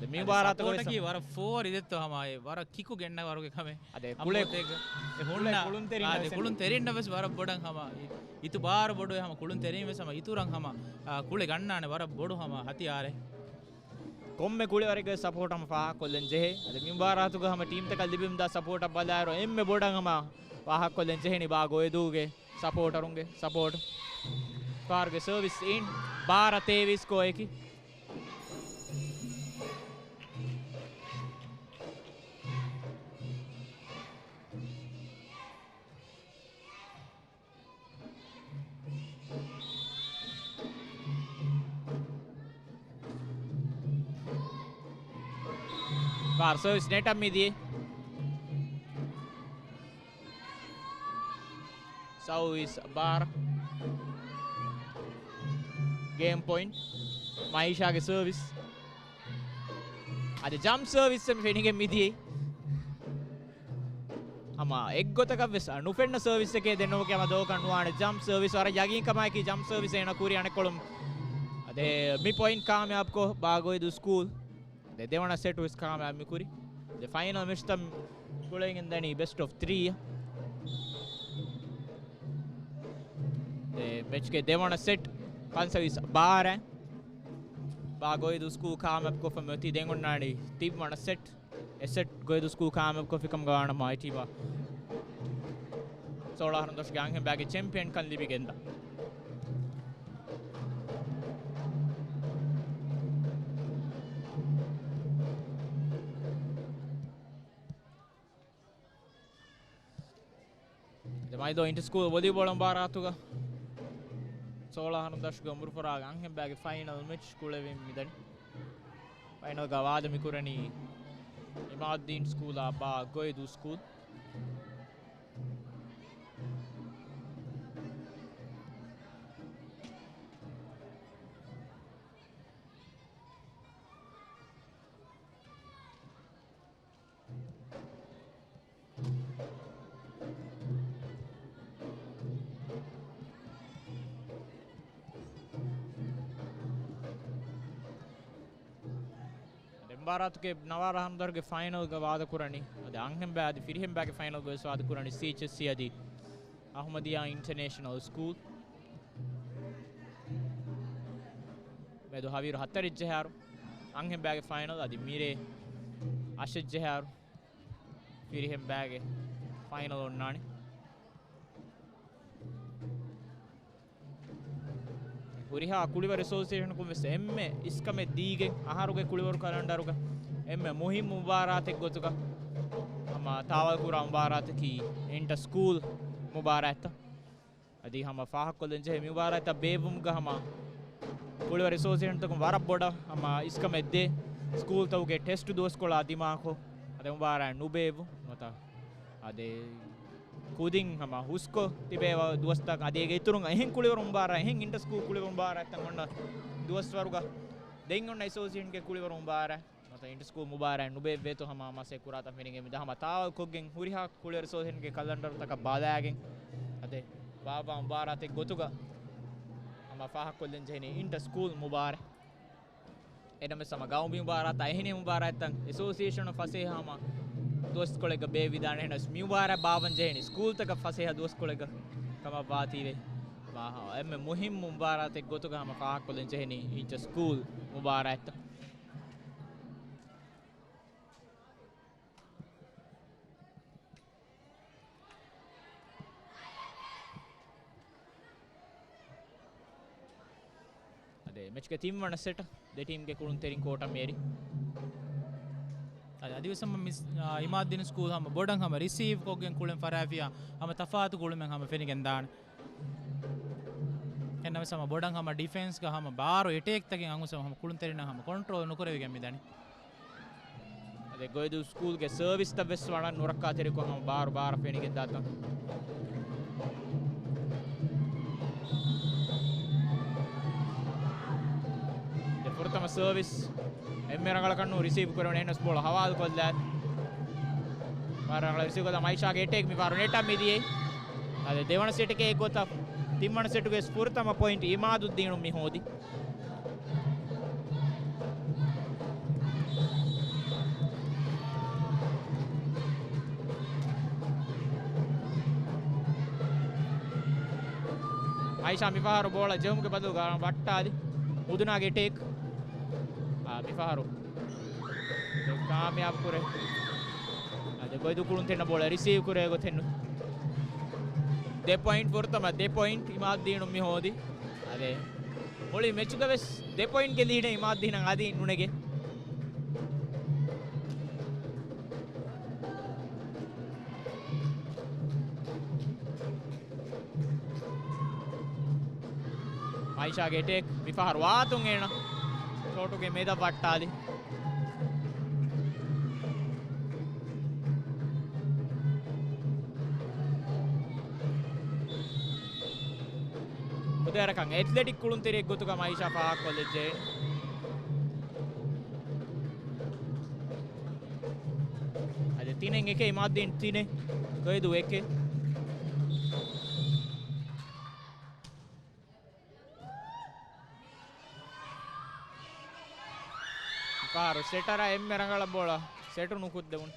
ދެ މި އަދި މުބާރާތުގަ ސަޕޯޓަކީ ވެސް ވަރަށް ފޯރި ދެއްތޯ ހަމަ އެ ވަރަށް ކިކު ގެންނަ ވަރުގެ ކަމެއް. އަދެ ކުޅެ، އަމުގޮތެއްގަ. އެ ކުޅެ ހުންނަ، ކުޅުންތެރިން އާ، ދެ ވެސް ކުޅުންތެރިންނަށް ވެސް ވަރަށް ބޮޑަށް ހަމަ އި-، އިތުބާރު ބޮޑުވެ ހަމަ ކުޅުންތެރިން ވެސް ހަމަ އިތުރަށް ހަމަ، އާ، ކުޅެ ގަންނާނެ ވަރަށް ބޮޑު ހަމަ ހަތިޔާރެއް. ކޮންމެ ކުޅެވަރެއްގެ ސަޕޯޓް ހަމަ ފާހަގަކޮށްލަން ޖެހޭ. އަދި މި މުބާރާތުގަ ހަމަ ޓީމްތަކަށް ލިބިމުންދާ ސަޕޯޓަށް ބަލާއިރު އެންމެ ބޮޑަށް ހަމަ ފާހަގަކޮށްލަން ޖެހެނީ ބާ ގޮއިދޫގެ ސަޕޯޓަރުންގެ ސަޕޯޓް. ފާރުގެ ސަރވިސް އިން ބާރަ ތޭވީސް ކޯއެކި. ފާރު ސަރވިސް ނެޓަށް މިދިޔަ. ސައުވީސް ބާރަ. ގޭމް ޕޮއިންޓް. މައިޝާގެ ސަރވިސް. އަދި ޖަމްޕް ސަރވިސް މި ފެނިގެން މިދިޔައީ. ހަމަ އެއްގޮތަކަށް ވެސް ނުފެންނަ ސަރވިސްއެކޭ ދެންނެވުމަކީ ހަމަ ދޯކަށް ނުވާނެ. ޖަމްޕް ސަރވިސް ވަރަށް ޔަގީންކަމާއެކީ ޖަމްޕް ސަރވިސް އޭނަ ކުރި އަނެއްކޮޅުން. އަދި މި ޕޮއިންޓް ކާމިޔާބުކޮށް ބާ ގޮއިދޫ ސްކޫލް. ދެ ދެވަނަ ސެޓް ވެސް ކާމިޔާބު މި ކުރި. ދެ ފައިނަލް މެޗްތައް ކުޅެގެން ދަނީ ބެސްޓް އޮފް ތްރީ. ދެ މެޗްގެ ދެވަނަ ސެޓް ފަންސަވީސް ބާރަ. ބާ ގޮއިދޫ ސްކޫލް ކާމިޔާބު ކޮށްފަ މިއޮތީ. ދެން އޮންނާނީ ތިންވަނަ ސެޓް. އެ ސެޓް ގޮއިދޫ ސްކޫލް ކާމިޔާބު ކޮށްފިކަމުގަ ވާނަމަ އެ ޓީމަށް ސޯޅަ އަހަރުން ދަށުގެ އަންހެން ބައިގެ ޗެމްޕިއަންކަން ލިބިގެންދާ. ދެ މައިދޯ އިންޓަ ސްކޫލް ވޮލީބޯޅަ މުބާރާތުގަ ސޯޅަ އަހަރުން ދަށުގެ އުމުރުފުރާގެ އަންހެން ބައިގެ ފައިނަލް މެޗް ކުޅެވިން މިދަނީ. ފައިނަލްގަ ވާދަ މިކުރަނީ އިމާދުއްދީން ސްކޫލާ ބާ ގޮއިދޫ ސްކޫލް. ދެ މުބާރާތުގެ ނަވާރަ ހަނދަރުގެ ފައިނަލްގަ ވާދަކުރަނީ އަދި އަންހެންބައި އަދި ފިރިހެންބައިގެ ފައިނަލްގަ ވެސް ވާދަކުރަނީ ސީއެޗްއެސްސީ އަދި އަހުމަދިޔާ އިންޓަނޭޝަނަލް ސްކޫލް. މެދު ހަވީރު ހަތަރެއް ޖެހާރު އަންހެންބައިގެ ފައިނަލް އަދި މިރޭ އަށެއް ޖެހާރު ފިރިހެން ބައިގެ ފައިނަލް އޮންނާނެ. ހުރިހާ ކުޅިވަރު އެސޯސިއޭޝަނަކުން ވެސް އެންމެ އިސްކަމެއް ދީގެން އަހަރުގެ ކުޅިވަރު ކަލަންޑަރުގަ އެންމެ މުހިއްމު މުބާރާތެއް ގޮތުގަ ހަމަ ތާވަލް ކުރާ މުބާރާތަކީ އިންޓަ ސްކޫލް މުބާރާތްތައް. އަދި ހަމަ ފާހަގަކޮށްލަން ޖެހޭ މި މުބާރާތްތައް ބޭއްވުމުގަ ހަމަ ކުޅިވަރު އެސޯސިއޭޝަންތަކުން ވަރަށް ބޮޑަށް ހަމަ އިސްކަމެއް ދޭ. ސްކޫލްތަކުގެ ޓެސްޓް ދުވަސްކޮޅާ ދިމާކޮށް، އަދި މުބާރާތް ނުބޭއްވު ނުވަތަ އަދި ކުދިން ހަމަ ހުސްކޮށް ތިބޭ ދުވަސްތަކަށް އަދި އޭގެ އިތުރުން އެހެން ކުޅިވަރު މުބާރާތް، އެހެން އިންޓަ ސްކޫލް ކުޅިވަރު މުބާރާތްތައް އޮންނަ ދުވަސްވަރުގަ ދެން އޮންނަ އެސޯސިއޭޝަންގެ ކުޅިވަރު މުބާރާތް ނުވަތަ އިންޓަ ސްކޫލް މުބާރާތް ނުބޭއްވޭތޯ ހަމަ މަސައްކަތް ކުރާތަން ފެނިގެން މިދާ ހަމަ ތާވަލް ކޮށްގެން ހުރިހާ ކުޅިވަރު އެސޯސިއޭޝަންގެ ކަލަންޑަރުތަކަށް ބަލާގެން އަދި ބާއްވާ މުބާރާތެއް ގޮތުގަ ހަމަ ފާހަގަކޮށްލަން ޖެހެނީ އިންޓަ ސްކޫލް މުބާރާތް. އެނަމެސް ހަމަ ގައުމީ މުބާރާތާ އެހެނިހެން މުބާރާތްތައް އެސޯސިއޭޝަނުން ފަސޭހަ ހަމަ ދުވަސްކޮޅެއްގަ ބޭއްވިދާނެ. އެހެނަސް މި މުބާރާތް ބާއްވަން ޖެހެނީ ސްކޫލްތަކަށް ފަސޭހަ ދުވަސްކޮޅެއްގަ ކަމަށް ވާތީވެ. މާ އެންމެ މުހިއްމު މުބާރާތެއް ގޮތުގަ ހަމަ ފާހަގަކޮށްލަން ޖެހެނީ އިންޓަ ސްކޫލް މުބާރާތްތައް. އަދި މެޗްގެ ތިންވަނަ ސެޓަށް ދެ ޓީމްގެ ކުޅުންތެރިން ކޯޓަށް މިއެރި. އަދި އަދިވެސް ހަމަ މިސް-، އާ، އިމާދުއްދީން ސްކޫލް ހަމަ ބޮޑަށް ހަމަ ރިސީވް ކޮށްގެން ކުޅެން ފަށާފިޔާ ހަމަ ތަފާތު ގުޅުމެއް ހަމަ ފެނިގެން ދާނެ. އެންނަމެސް ހަމަ ބޮޑަށް ހަމަ ޑިފެންސްގަ ހަމަ ބާރު އެޓޭކްތަކެއް އަންގުސަ ހަމަ ކުޅުންތެރިންނަށް ހަމަ ކޮންޓްރޯލް ނުކުރެވިގެން މިދަނީ. އަދި ގޮއިދޫ ސްކޫލްގެ ސަރވިސްތައް ވެސް ވަރަށް ނުރައްކާތެރިކޮށް ހަމަ ބާރު ބާރަށް ފެނިގެން ދާތަން. ދެ ފުރަތަމަ ސަރވިސް އެންމެ ރަނގަޅަކަށް ނޫން ރިސީވް ކުރެވުނު އެހެނަސް ބޯޅަ ހަވާލު ކޮށްލާ. ވަރަށް ރަނގަޅަށް ރިސީވް ކޮށްލާ މައިޝާގެ އެޓޭކް މި ފާރު ނެޓަށް މިދިޔައީ. އަދި ދެވަނަ ސެޓެކޭ އެއްގޮތަށް ތިންވަނަ ސެޓުގެ ފުރަތަމަ ޕޮއިންޓް އިމާދުއްދީނު މި ހޯދި. އައިޝާ މިފަހަރު ބޯޅަ ޖެހުމުގެ ބަދަލުގަ ވައްޓާލި. މުދުނާގެ ޓޭކް. އާ، މިފަހަރު ކާމިޔާބު ކުރޭ. އަދި ގޮއިދޫ ކުޅުންތެރިންނަށް ބޯޅަ ރިސީވް ކުރޭ ގޮތެއް ނު. ދެ ޕޮއިންޓް ފުރަތަމަ ދެ ޕޮއިންޓް އިމާދުއްދީނުން މި ހޯދި. އަދި މުޅި މެޗުގަ ވެސް ދެ ޕޮއިންޓްގެ ލީޑެއް އިމާދުއްދީނަށް އަދި ނުނެގޭ. އައިޝާގެ ޓޭކް މިފަހަރު ވާތުން އޭނަ ޝޯޓުގެ މެދަށް ވައްޓާލި. ކުދިވަރަކަށް އެތްލެޓިކް ކުޅުންތެރިއެއް ގޮތުގަ އައިޝާ ފާހަގަކޮށްލައްޖެ. އަދި ތިނެއް އެކެއް އިމާދުއްދީން ތިނެއް ގޮއިދޫ އެކެއް. ފާރު ސެޓަރ އެންމެ ރަނގަޅަށް ބޯޅަ ސެޓު ނުކުތްދެވުން.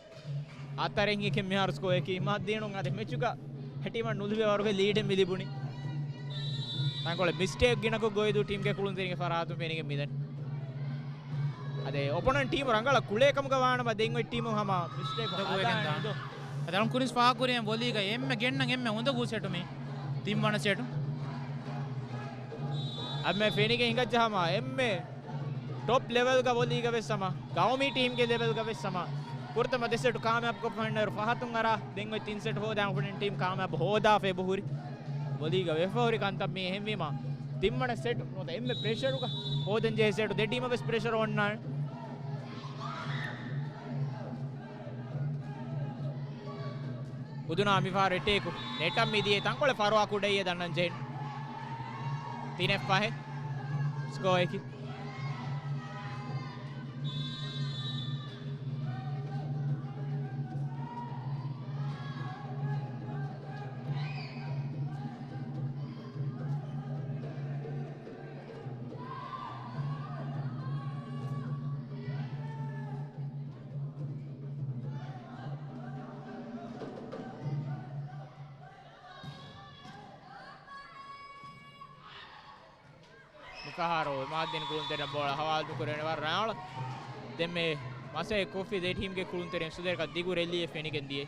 ހަތަރެއް އެކެއް މިހާރު ސްކޯ އަކީ އިމާދުއްދީނުން އަދި މެޗުގަ އެ ޓީމަށް ނުލިބޭ ވަރުގެ ލީޑެއް މި ލިބުނީ. ތަންކޮޅެއް މިސްޓޭކް ގިނަކޮށް ގޮއިދޫ ޓީމްގެ ކުޅުންތެރިންގެ ފަރާތުން ފެނިގެން މިދަނީ. އަދި އޮޕޮނަންޓް ޓީމު ރަނގަޅަށް ކުޅޭ ކަމުގަ ވާނަމަ ދެން އޮތް ޓީމު ހަމަ މިސްޓޭކް ހަދާނެ ދޯ. އަދި އަޅުން ކުރިން ފާހަގަކުރިޔަން ވޮލީގަ އެންމެ ގެންނަން އެންމެ އުނދަގޫ ސެޓު މީ. ތިންވަނަ ސެޓު. އެންމެ ފެނިގެން ހިނގައްޖަ ހަމަ އެންމެ ޓޮޕް ލެވެލްގަ ވޮލީގަ ވެސް ހަމަ ގައުމީ ޓީމްގެ ލެވެލްގަ ވެސް ހަމަ ފުރަތަމަ ދެ ސެޓު ކާމިޔާބުކޮށްފަ ހިންނައިރު ފަހަތުން އަރާ ދެން އޮތް ތިން ސެޓު ހޯދާ އޮޕޮނެންޓް ޓީމް ކާމިޔާބު ހޯދާފަ އެބަހުރި. ވޮލީގަ ވެފަ ހުރި ކަންތައް މީ އެހެންވީމަ ތިންވަނަ ސެޓު ނުވަތަ އެންމެ ޕްރެޝަރުގަ ހޯދަން ޖެހޭ ސެޓު ދެ ޓީމަށް ވެސް ޕްރެޝަރު އޮންނާނެ. ހުދުނާ މިފަހަރު އެޓޭކު ނެޓަށް މިދިޔަ ތަންކޮޅެއް ފަރުވާ ކުޑައި ދަންނަން ޖެހެން. ތިނެއް ފަހެއް ސްކޯއަކީ. މިފަހަރު އިމާދުއްދީން ކުޅުންތެރިން ބޯޅަ ހަވާލު ކުރެވޭ ވަރަށް ރަނގަޅަށް. ދެންމެ މަސައްކަތް ކޮށްފި ދެ ޓީމްގެ ކުޅުންތެރިން ސުދޭކަ ދިގު ރެލީއެއް ފެނިގެން ދިޔަ.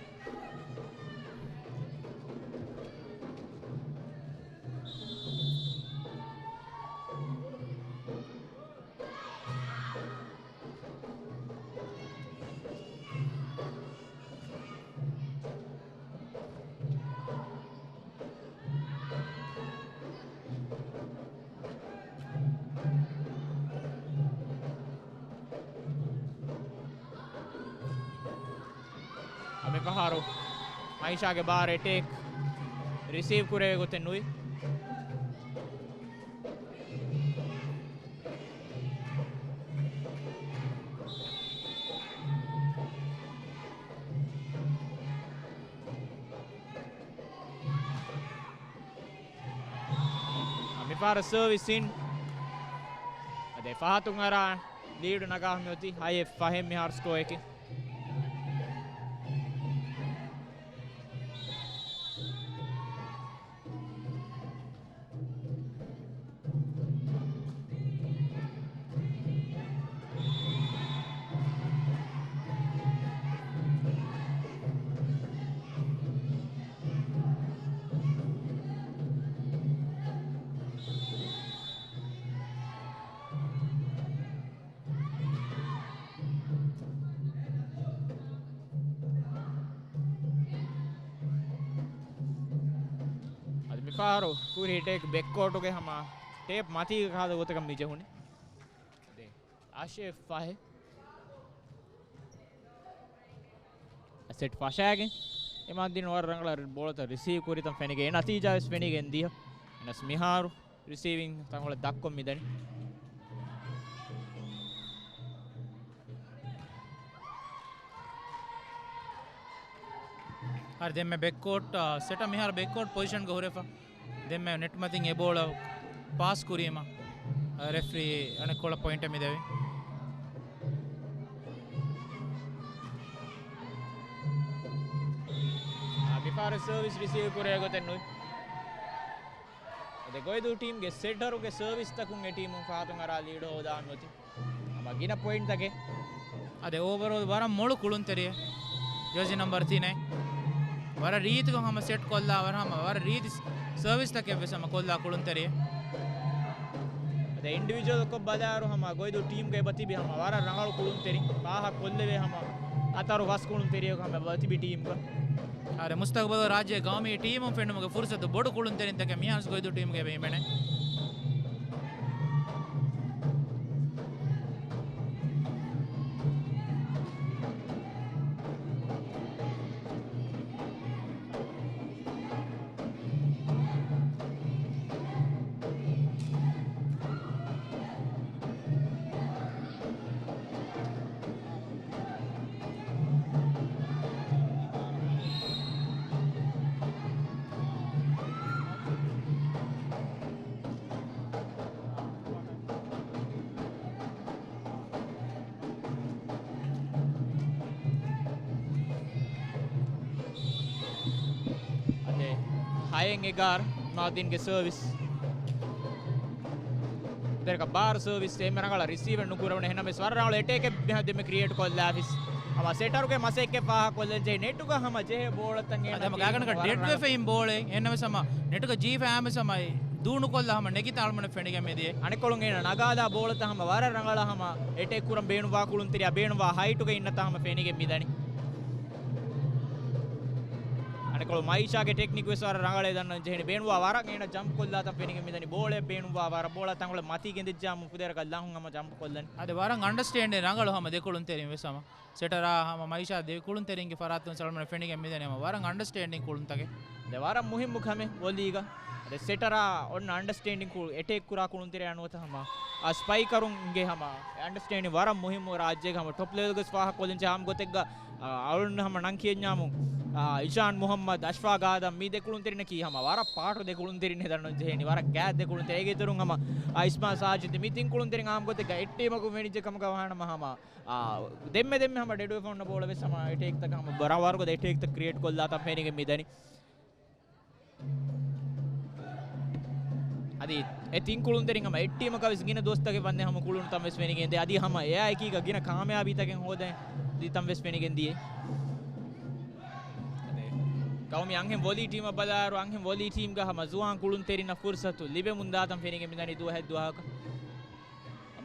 މިފަހަރު އައިޝާގެ ބާރު އެޓޭކް ރިސީވް ކުރެވޭ ގޮތެއް ނުވި. މިފަހަރު ސަރވިސް އިން. އަދި ފަހަތުން އަރާ ލީޑު ނަގާ މިއޮތީ ހައެއް ފަހެއް މިހާރު ސްކޯއަކީ. އަދި މިފަހަރު ކުރި އެޓޭކް ބެކްކޯޓުގެ ހަމަ ޓޭޕް މަތީގަ ކާދަ ގޮތަކަށް މި ޖެހުނީ. ދެ އަށެއް ފަހެއް. އަސެޓް ފަށާގެން އިމާދުއްދީން ވަރަށް ރަނގަޅަށް ބޯޅަތައް ރިސީވް ކުރިތަން ފެނިގެން ނަތީޖާ ވެސް ފެނިގެން ދިޔަ. އެނަސް މިހާރު ރިސީވިން ތަންކޮޅެއް ދަށްކޮށް މިދަނީ. ހަރި ދެންމެ ބެކްކޯޓް، އާ، ސެޓަށް މިހާރު ބެކްކޯޓް ޕޮޒިޝަންގަ ހުރެފަ. ދެންމެ ނެޓް މަތިން އެ ބޯޅަ ޕާސް ކުރީމަ، އާ، ރެފްރީ އަނެއްކޮޅަށް ޕޮއިންޓެއް މިދެވި. އާ، މިފަހަރު ސަރވިސް ރިސީވް ކުރޭ ގޮތެއް ނުވި. ދެ ގޮއިދޫ ޓީމްގެ ސެޓަރުގެ ސަރވިސްތަކުން އެ ޓީމުން ފަހަތުން އަރާ ލީޑު ހޯދާން އޮތީ. ހަމަ ގިނަ ޕޮއިންޓްތަކެއް. އަދި އޯވަރޯލް ވަރަށް މޮޅު ކުޅުންތެރިއެއް. ޖާޒީ ނަމްބަރު ތިނެއް. ވަރަށް ރީތިކޮށް ހަމަ ސެޓް ކޮށްލާ، ވަރަށް ހަމަ ވަރަށް ރީތި ސަރވިސްތަކެއް ވެސް ހަމަ ކޮށްލާ ކުޅުންތެރިއެއް. އަދި އިންޑިވިޖުއަލް ކޮށް ބަލާއިރު ހަމަ ގޮއިދޫ ޓީމްގެ އެބަތިބި ހަމަ ވަރަށް ރަނގަޅު ކުޅުންތެރިން ފާހަގަ ކޮށްލެވޭ ހަމަ އަތަރު ފަސް ކުޅުންތެރިއަކު ހަމަ އެބަތިބި ޓީމްގަ. އާދެ، މުސްތަގުބަލު ރާއްޖޭ ގައުމީ ޓީމުން ފެނުމުގެ ފުރުސަތު ބޮޑު ކުޅުންތެރިންތަކެއް މިހާރު ގޮއިދޫ ޓީމުގެ އެބަ ހިމެނޭ. އަދެ، ހައެއް އެގާރަ މާދީންގެ ސަރވިސް. ދެރަކަށް ބާރު ސަރވިސް އެންމެ ރަނގަޅަށް ރިސީވެއް ނުކުރެވުނު. އެހެންނަމަވެސް ވަރަށް ރަނގަޅު އެޓޭކެއް މިހާ ދެމެ ކްރިއޭޓް ކޮށްލާފިސް. ހަމަ ސެޓަރުގެ މަސައްކަތް ފާހަގަކޮށްލަން ޖެހޭ ނެޓުގަ ހަމަ ޖެހޭ ބޯޅަތައް އޭނަ އަދި ހަމަ ގާގަނޑަކަށް ޑެޑް ވެފައިން ބޯޅެއް. އެހެންނަމަވެސް ހަމަ ނެޓުގަ ޖީފަ އާމެސް ހަމަ ދޫނުކޮށްލާ ހަމަ ނެގިތާ އަޅުމަނެ ފެނިގެން މިދިޔަ. އަނެއްކޮޅުން އޭނަ ނަގާލާ ބޯޅަތައް ހަމަ ވަރަށް ރަނގަޅަށް ހަމަ އެޓޭކް ކުރަން ބޭނުންވާ ކުޅުންތެރިޔާ ބޭނުންވާ ހައިޓުގަ އިންނަތާ ހަމަ ފެނިގެން މިދަނީ. އަނެއްކޮޅު މައިޝާގެ ޓެކްނިކް ވެސް ވަރަށް ރަނގަޅޭ ދަންނަން ޖެހެނީ. ބޭނުންވާ ވަރަށް އޭނަ ޖަމްޕް ކޮށްލާތަން ފެނިގެން މިދަނީ. ބޯޅަ ބޭނުންވާ ވަރަށް ބޯޅަ ތަންކޮޅެއް މަތީ ގެންދިއްޖާމު ފުދޭވަރަކަށް ލަހުން ހަމަ ޖަމްޕް ކޮށްލަނީ. އަދި ވަރަށް އަންޑަސްޓޭންޑިން ރަނގަޅު ހަމަ ދެ ކުޅުންތެރިން ވެސް ހަމަ ސެޓަރާ ހަމަ މައިޝާ ދެ ކުޅުންތެރިންގެ ފަރާތުން ސަޅުމަނެ ފެނިގެން މިދަނީ ހަމަ ވަރަށް އަންޑަސްޓޭންޑިން ކުޅުންތަކެއް. ދެ ވަރަށް މުހިއްމު ކަމެއް ވޮލީގަ. ދެ ސެޓަރާ އޮންނަ އަންޑަސްޓޭންޑިން ކު-، އެޓޭކް ކުރާ ކުޅުންތެރިޔާ ނުވަތަ ހަމަ އަ، ސްޕައިކަރުންގެ ހަމަ އަންޑަސްޓޭންޑިން ވަރަށް މުހިއްމު ރާއްޖޭގަ ހަމަ ޓޮޕް ލެވެލްގަސް ފާހަގަކޮށްލަން ޖެހާ ހަމަ ގޮތެއްގަ، އަ، އަޅުން ހަމަ ނަން ކިޔެންޏާމު، އަ، އިޝާން މުހައްމަދު، އަޝްފާގް އާދަމް މި ދެ ކުޅުންތެރިންނަކީ ހަމަ ވަރަށް ޕާޓު ދެ ކުޅުންތެރިން ހެދަން ޖެހެނީ ވަރަށް ގާތް ދެ ކުޅުންތެރިން. އޭގެ އިތުރުން ހަމަ، އަ، އިސްމާ ސާޖިދު މި ތިން ކުޅުންތެރިން އާއްމު ގޮތެއްގަ އެއް ޓީމަކުން ފެނިއްޖެ ކަމުގަ ވާނަމަ ހަމަ، އާ، ދެންމެ ދެންމެ ހަމަ ޑެޑުވެފަ އޮންނަ ބޯޅަ ވެސް ހަމަ އެޓޭކްތަކަށް ހަމަ ވަރަށް ވަރުގަދަ އެޓޭކްތައް ކްރިއޭޓް ކޮށްލާތަން ފެނިގެން މިދަނީ. އަދި އެ ތިން ކުޅުންތެރިން ހަމަ އެއް ޓީމަކަށް ވެސް ގިނަ ދުވަސްތަކެއް ވަންދެން ހަމަ ކުޅުނު ތަން ވެސް ފެނިގެން ދޭ. އަދި ހަމަ އެއާ އެކީގަ ގިނަ ކާމިޔާބީތަކެއް ހޯދަން ދި ތަން ވެސް ފެނިގެން ދިޔަ. ގައުމީ އަންހެން ވޮލީ ޓީމަށް ބަލާއިރު، އަންހެން ވޮލީ ޓީމްގަ ހަމަ ޒުވާން ކުޅުންތެރިންނަށް ފުރުސަތު ލިބެމުންދާތަން ފެނިގެން މިދަނީ ދުވަހެއް ދުވަހަކަށް.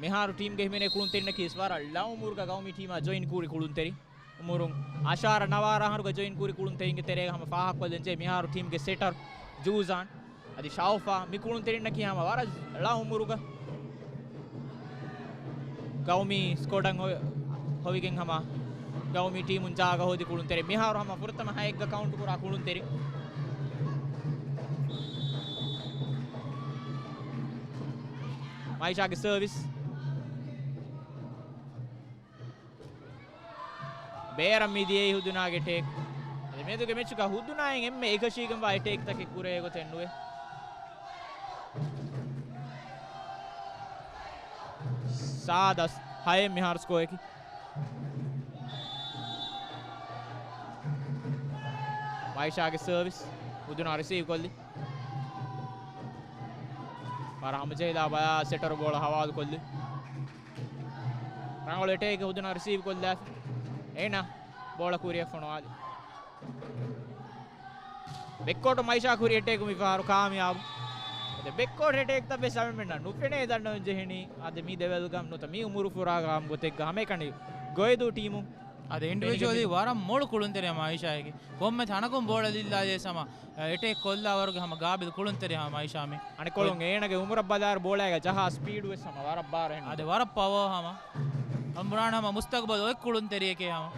މިހާރު ޓީމްގެ ހިމެނޭ ކުޅުންތެރިންނަކީ ވަރަށް ލައު އުމުރުގަ ގައުމީ ޓީމާ ޖޮއިން ކުރި ކުޅުންތެރިން. އުމުރުން އަށާރަ ނަވާރަ އަހަރުގަ ޖޮއިން ކުރި ކުޅުންތެރިންގެ ތެރޭގަ ހަމަ ފާހަގަކޮށްލަން ޖެހޭ މިހާރު ޓީމްގެ ސެޓަރ ޖޫޒާން، އަދި ޝައުފާ މި ކުޅުންތެރިންނަކީ ހަމަ ވަރަށް ލައު އުމުރުގަ ގައުމީ ސްކޮޑަށް ހޮ-، ހޮވިގެން ހަމަ ގައުމީ ޓީމުން ޖާގަ ހޯދި ކުޅުންތެރިން. މިހާރު ހަމަ ފުރަތަމަ ހައެއްގަ ކައުންޓް ކުރާ ކުޅުންތެރިން. މައިޝާގެ ސަރވިސް. ބޭރަށް މިދިޔައީ ހުދުނާގެ ޓޭކް. އަދި މިއަދުގެ މެޗުގަ ހުދުނާއިން އެންމެ އެކަށީގެންވާ އެޓޭކްތަކެއް ކުރެވޭ ގޮތެއް ނުވޭ. ސާދަ ހައެއް މިހާރު ސްކޯއަކީ. މައިޝާގެ ސަރވިސް ހުދުނާ ރިސީވް ކޮށްލި. ވަރަށް ހަމަޖެހިލާ ބަލާ ސެޓަރު ބޯޅަ ހަވާލު ކޮށްލި. ރަނގަޅު އެޓޭކެއް ހުދުނާ ރިސީވް ކޮށްލާފި. އޭނާ ބޯޅަ ކުރިއަށް ފޮނުވާލި. ބެކްކޯޓު މައިޝާ ކުރި އެޓޭކު މިފަހަރު ކާމިޔާބު. އަދި ބެކްކޯޓް އެޓޭކްތައް ވެސް އަޅުމެންނަށް ނުފެނޭ ދަންނަވަން ޖެހެނީ. އަދި މި ދެވަލްގަ ނުތަ މި އުމުރު ފުރާގަ ހަމަ ގޮތެއްގަ ހަމައެކަނި ގޮއިދޫ ޓީމު. އަދި އިންޑިވިޖުއަލީ ވަރަށް މޮޅު ކުޅުންތެރި މައިޝާއެކެ. ކޮންމެ ތަނަކުން ބޯޅަ ލިއްލާލިޔަސް ހަމަ އެޓޭކް ކޮށްލާވަރުގެ ހަމަ ގާބިލް ކުޅުންތެރި ހަމަ މައިޝާމި. އަނެއްކޮޅުން އޭނަގެ އުމުރަށް ބަލާއިރު ބޯޅައިގަ ޖަހާ ސްޕީޑު ވެސް ހަމަ ވަރަށް ބާރު އެހެން. އަދި ވަރަށް ޕަވަރ ހަމަ. އަނބުރާން ހަމަ މުސްތަގުބަލް އޮތް ކުޅުންތެރިއެކޭ ހަމަ.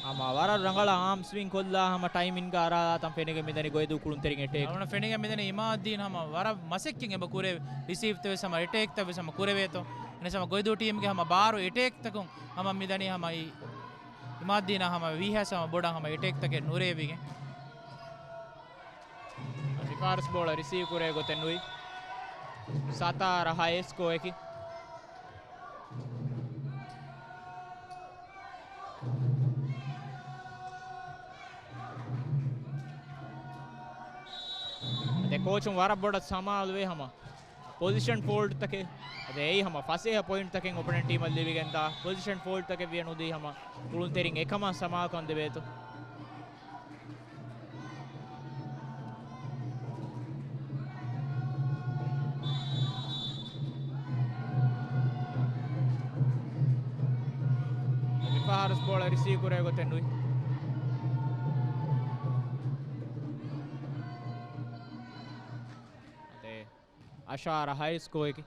ހަމަ ވަރަށް ރަނގަޅަށް އާމް ސްވިން ކޮށްލާ ހަމަ ޓައިމިންގ އަރާލާތަން ފެނިގެން މިދަނީ ގޮއިދޫ ކުޅުންތެރިން އެޓޭކް. އަޅުގަނޑަށް ފެނިގެން މިދަނީ އިމާދީން ހަމަ ވަރަށް މަސައްކަތް އެބަ ކުރޭ ރިސީވްތައް ވެސް ހަމަ އެޓޭކްތައް ވެސް ހަމަ ކުރެވޭތޯ. އެނެސް ހަމަ ގޮއިދޫ ޓީމްގެ ހަމަ ބާރު އެޓޭކްތަކުން ހަމަ މިދަނީ ހަމަ އި-، އިމާދީނާ ހަމަ ވީހާސް ހަމަ ބޮޑަށް ހަމަ އެޓޭކްތަކެއް ނުރޭވިގެން. ސިފާރިސް ބޯޅަ ރިސީވް ކުރޭ ގޮތެއް ނުވި. ސަތާރަ ހައެއް ސްކޯއަކީ. އަދެ ކޯޗުން ވަރަށް ބޮޑަށް ސަމާލުވޭ ހަމަ ޕޮޒިޝަން ފޯލްޑްތަކެއް، އަދެ އެއީ ހަމަ ފަސޭހަ ޕޮއިންޓްތަކެއް އޮޕޮނެންޓް ޓީމަށް ލިބިގެންދާ ޕޮޒިޝަން ފޯލްޑްތަކެއް ވިޔަ ނުދީ ހަމަ ކުޅުންތެރިން އެކަމަށް ސަމާލުކަން ދެވޭތޯ. މިފަހަރު ބޯޅަ ރިސީވް ކުރޭ ގޮތެއް ނުވި. އަދެ އަށާރަ ހައެއް ސްކޯއަކީ.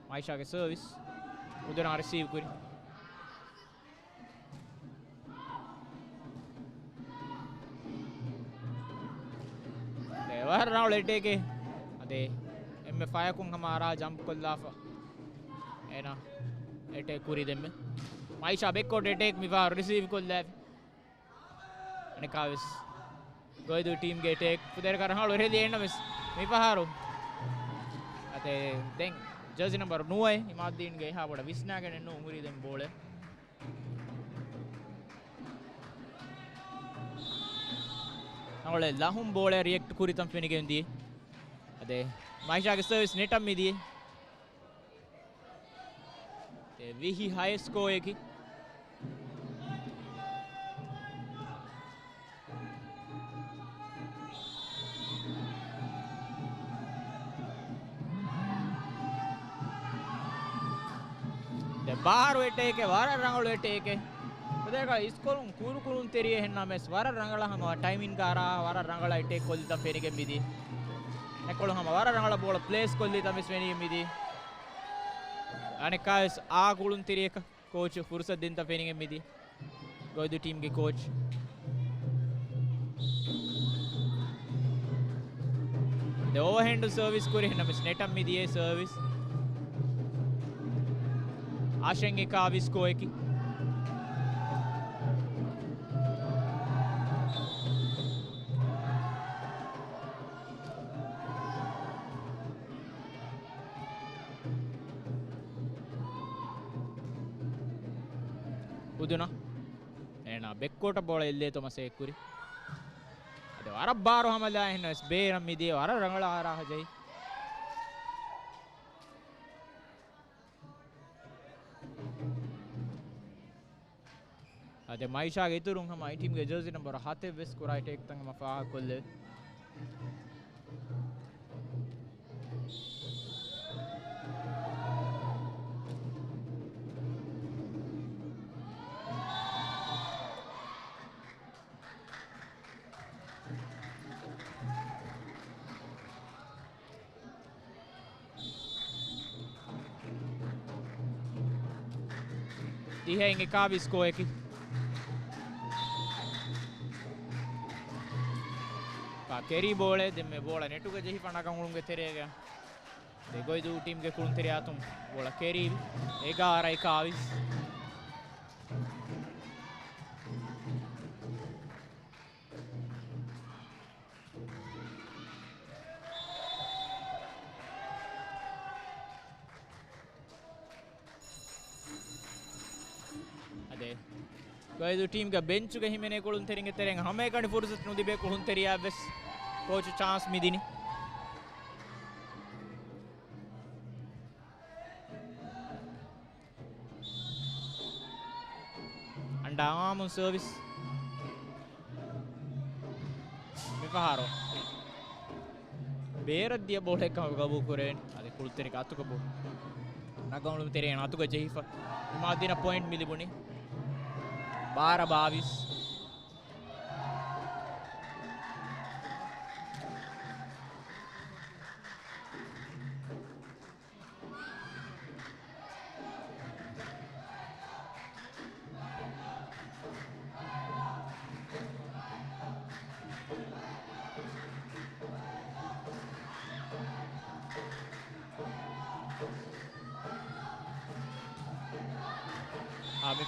މައިޝާގެ ސަރވިސް އުދުނާ ރިސީވް ކުރި. ވަރަށް ރަނގަޅު އެޓޭކެއް. އަދެ އެންމެ ފަޔަކުން ހަމަ އަރާ ޖަމްޕް ކޮށްލާފަ. އޭނާ އެޓޭކް ކުރި ދެންމެ. މައިޝާ ބެކް ކޯޓް އެޓޭކް މިފަހަރު ރިސީވް ކޮށްލާފި. އަނެކާވެސް ގޮއިދޫ ޓީމްގެ އެޓޭކް ފުދޭރަކަށް ރަނގަޅު ރެލި އެންނަމެސް މިފަހަރު. އަދެ ދެން ޖާޒީ ނަމްބަރު ނުވައެއް އިމާދީންގެ އެހާ ބޮޑަށް ވިސްނާގެނެއް ނޫން ހުރީ ދެން ބޯޅަ. ރަނގަޅު ލަހުން ބޯޅަ ރިއެކްޓް ކުރިތަން ފެނިގެން ދިޔަ. އަދެ މައިޝާގެ ސަރވިސް ނެޓަށް މިދިޔަ. އެ ވިހި ހައެއް ސްކޯއަކީ. ދެ ބާރު އެޓޭކެއް، ވަރަށް ރަނގަޅު އެޓޭކެއް. ފުދޭކަ އިސްކޮޅުން ކުރުކުރުން ތެރިއެއް ހެންނާމެސް ވަރަށް ރަނގަޅަށް ހަމަ ޓައިމިންގ އަރާ ވަރަށް ރަނގަޅަށް އެޓޭކް ކޮށްލިތަން ފެނިގެން މިދީ. އެކޮޅު ހަމަ ވަރަށް ރަނގަޅަށް ބޯޅަ ޕްލޭސް ކޮށްލިތަން ވެސް ފެނިގެން މިދީ. އަނެއްކާވެސް އާ ކުޅުންތެރިޔަކަށް ކޯޗު ފުރުސަތު ދިންތަން ފެނިގެން މިދީ. ގޮއިދޫ ޓީމްގެ ކޯޗް. ދެ އޯވަހެންޑު ސަރވިސް ކުރި ހެންނަމެސް ނެޓަށް މިދިޔަ ސަރވިސް. އަށެއް އެކާވީސް ސްކޯއަކީ. އުދުނާ އޭނާ ބެކްކޯޓަށް ބޯޅަ އެއްލޭތޯ މަސައްކަތް ކުރި. އަދި ވަރަށް ބާރު ހަމަލާ ހެންނަވެސް ބޭރަށް މިދިޔަ ވަރަށް ރަނގަޅަށް އާރާ ހަޖައި. އަދި މައިޝާގެ އިތުރުން ހަމަ އެ ޓީމްގެ ޖާޒީ ނަމްބަރު ހަތެއް ވެސް ކުރާ އެޓޭކްތައް ހަމަ ފާހަގަކޮށްލެވި. ދިހައިން އެކާވީސް ސްކޯއަކީ. ކެރީ ބޯޅަ ދެންމެ ބޯޅަ ނެޓުގަ ޖެހިފަ ނަގަން އުޅުންގެ ތެރޭގަ. ދެ ގޮއިދޫ ޓީމްގެ ކުޅުންތެރިޔާ އަތުން ބޯޅަ ކެރީ އެގާރަ އެކާވީސް. އަދެ ގޮއިދޫ ޓީމްގެ ބެންޗުގަ ހިމެނޭ ކުޅުންތެރިންގެ ތެރެއިން ހަމައެކަނި ފުރުސަތު ނުލިބޭ ކުޅުންތެރިޔާ ވެސް ކޯޗު ޗާންސް މިދިނީ. އަންޑާ އާމުން ސަރވިސް. މިފަހަރު ބޭރަށް ދިޔަ ބޯޅައެއް ކަމަށް ގަބޫލު ކުރެވެން. އަދި ކުޅުންތެރިގެ އަތުގަ ބޯ ނަގަން އުޅުންތެރިން އަތުގަ ޖެހިފަ. އިމާދީނަށް ޕޮއިންޓް މި ލިބުނީ. ބާރަ ބާވީސް.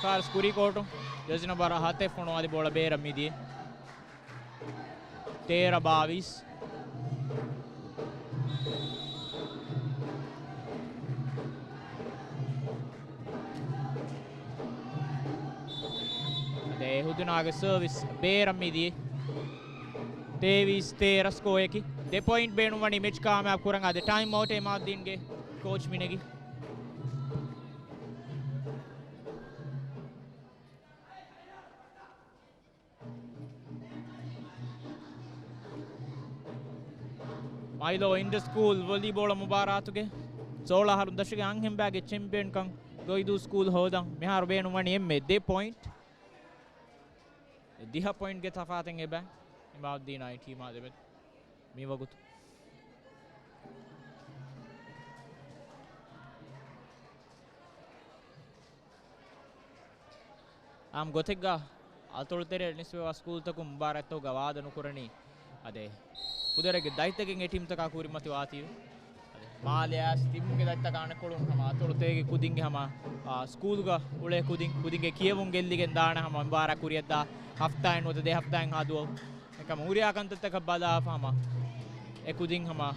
ފާރިސް ކުރީ ކޯޓު ޖެރސީ ނަމްބަރ ހަތެއް ފޮނުވާލި ބޯޅަ ބޭރަށް މިދިޔަ. ތޭރަ ބާވީސް. އަދެ ހުދުނާގެ ސަރވިސް ބޭރަށް މިދިޔަ. ތޭވީސް ތޭރަ ސްކޯއަކީ. ދެ ޕޮއިންޓް ބޭނުންވަނީ މެޗް ކާމިޔާބު ކުރަން. އަދެ ޓައިމް އައުޓް އިމާދުއްދީންގެ ކޯޗް މިނެގި. މައިލޯ އިންޓަ ސްކޫލް ވޮލީބޯޅަ މުބާރާތުގެ ސޯޅަ އަހަރުން ދަށުގެ އަންހެންބާގެ ޗެމްޕިއަންކަން ގޮއިދޫ ސްކޫލް ހޯދަން މިހާރު ބޭނުންވަނީ އެންމެ ދެ ޕޮއިންޓް. ދިހަ ޕޮއިންޓްގެ ތަފާތެއް އެބަ އިމާދުއްދީނާއި ޓީމާ ދެމެދު މިވަގުތު. އާންމު ގޮތެއްގަ އަތޮޅު ތެރޭ ނިސްބަތްވާ ސްކޫލްތަކުން މުބާރާތްތަކުގަ ވާދަ ނުކުރަނީ. އަދެ ފުދޭވަރެއްގެ ދަތިތަކެއް އެ ޓީމްތަކާ ކުރިމަތިވާތީވެ. އަދެ މާލެ އައިސް ތިބުމުގެ ދަތިތަކާ އަނެއްކޮޅުން ހަމަ އަތޮޅު ތެރޭގެ ކުދިންގެ ހަމަ، އާ، ސްކޫލްގަ އުޅޭ ކުދިން، ކުދިންގެ ކިޔެވުން ގެއްލިގެން ދާނެ ހަމަ މުބާރާތް ކުރިއަށްދާ ހަފްތާއެއް ނުވަތަ ދެ ހަފްތާއެއް ހާދަވަ. އެކަމަ ހުރިހާ ކަންތައްތަކަށް ބަލާފަ ހަމަ އެ ކުދިން ހަމަ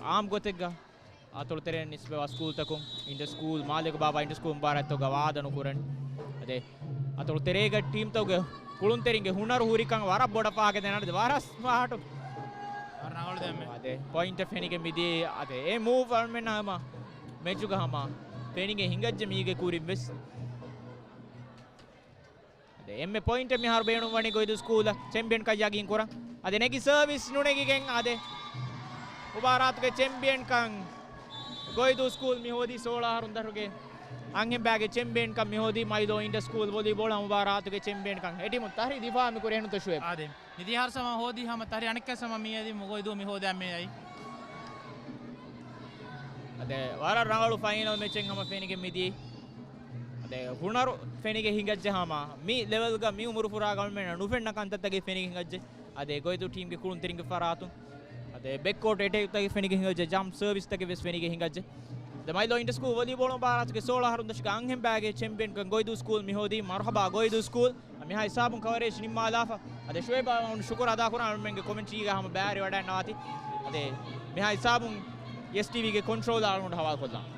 އާންމު ގޮތެއްގަ އަތޮޅު ތެރޭން ނިސްބަތްވާ ސްކޫލްތަކުން، އިންޓަ ސްކޫލް، މާލޭގަ ބާއްވާ އިންޓަ ސްކޫލް މުބާރާތްތަކުގަ ވާދަ ނުކުރަން. އަދެ އަތޮޅު ތެރޭގަ ޓީމްތަކުގެ ކުޅުންތެރިންގެ ހުނަރު ހުރިކަން ވަރަށް ބޮޑަށް ފާހަގަދޭނަން. އަދެ ވަރަސް ފާހަގަ ވަރަށް ރަނގަޅު ދެންމެ. އަދެ ޕޮއިންޓެއް ފެނިގެން މިދިޔަ. އަދެ އެ މޫވް އަޅުމެންނަށް ހަމަ މެޗުގަ ހަމަ ފެނިގެން ހިނގައްޖެ މީގެ ކުރިން ވެސް. އަދެ އެންމެ ޕޮއިންޓެއް މިހާރު ބޭނުންވަނީ ގޮއިދޫ ސްކޫލަށް ޗެމްޕިއަންކަން ޔަގީން ކުރަން. އަދެ ނެގި ސަރވިސް ނުނެގިގެން އަދެ މުބާރާތުގެ ޗެމްޕިއަންކަން ގޮއިދޫ ސްކޫލް މި ހޯދީ. ސޯޅަ އަހަރުން ދަށުގެ އަންހެންބާގެ ޗެމްޕިއަންކަން މި ހޯދީ. މައިލޯ އިންޓަ ސްކޫލް ވޮލީބޯޅަ މުބާރާތުގެ ޗެމްޕިއަންކަން. އެ ޓީމުން ތަހްރީ ދިފާ މި ކުރި އެހެންތޯ ޝުއޭބް؟ އާދެ. މިދިޔަ ހާރުސް ހަމަ ހޯދީ ހަމަ ތަހްރީ އަނެއްކާސް ހަމަ މިއަދި ގޮއިދޫ މި ހޯދާ މި އައީ. އަދެ ވަރަށް ރަނގަޅު ފައިނަލް މެޗެއް ހަމަ ފެނިގެން މިދިޔަ. އަދެ ހުނަރު ފެނިގެ ހިނގައްޖެ ހަމަ މި ލެވެލްގަ މި އުމުރު ފުރާ ގަމެން ނުފެންނަ ކަންތައްތަކެއް ފެނިގެ ހިނގައްޖެ. އަދެ ގޮއިދޫ ޓީމްގެ ކުޅުންތެރިންގެ ފަރާތުން އަދެ ބެކްކޯޓް އެޓޭކްތަކެއް ފެނިގެ ހިނގައްޖެ، ޖަމްޕް ސަރވިސްތަކެއް ވެސް ފެނިގެ ހިނގައްޖެ. ދެ މައިލޯ އިންޓަ ސްކޫލް ވޮލީބޯޅަ މުބާރާތުގެ ސޯޅަ އަހަރުން ދަށުގެ އަންހެންބާގެ ޗެމްޕިއަންކަން ގޮއިދޫ ސްކޫލް މި ހޯދީ. މަރުހަބާ ގޮއިދޫ ސްކޫލް. މިހާ ހިސާބުން ކަވަރޭޖް ނިންމާލާފަ. އަދެ ޝުއޭބާ ޝުކުރު އަދާކުރާ އަޅުމެންގެ ކޮމެންޓްރީގަ ހަމަ ބައިވެރިވަޑައިގަންނަވާތީ. އަދެ މިހާ ހިސާބުން އެސް ޓީވީގެ ކޮންޓްރޯލް އަޅުގަނޑު ހަވާލުކޮށްލާން.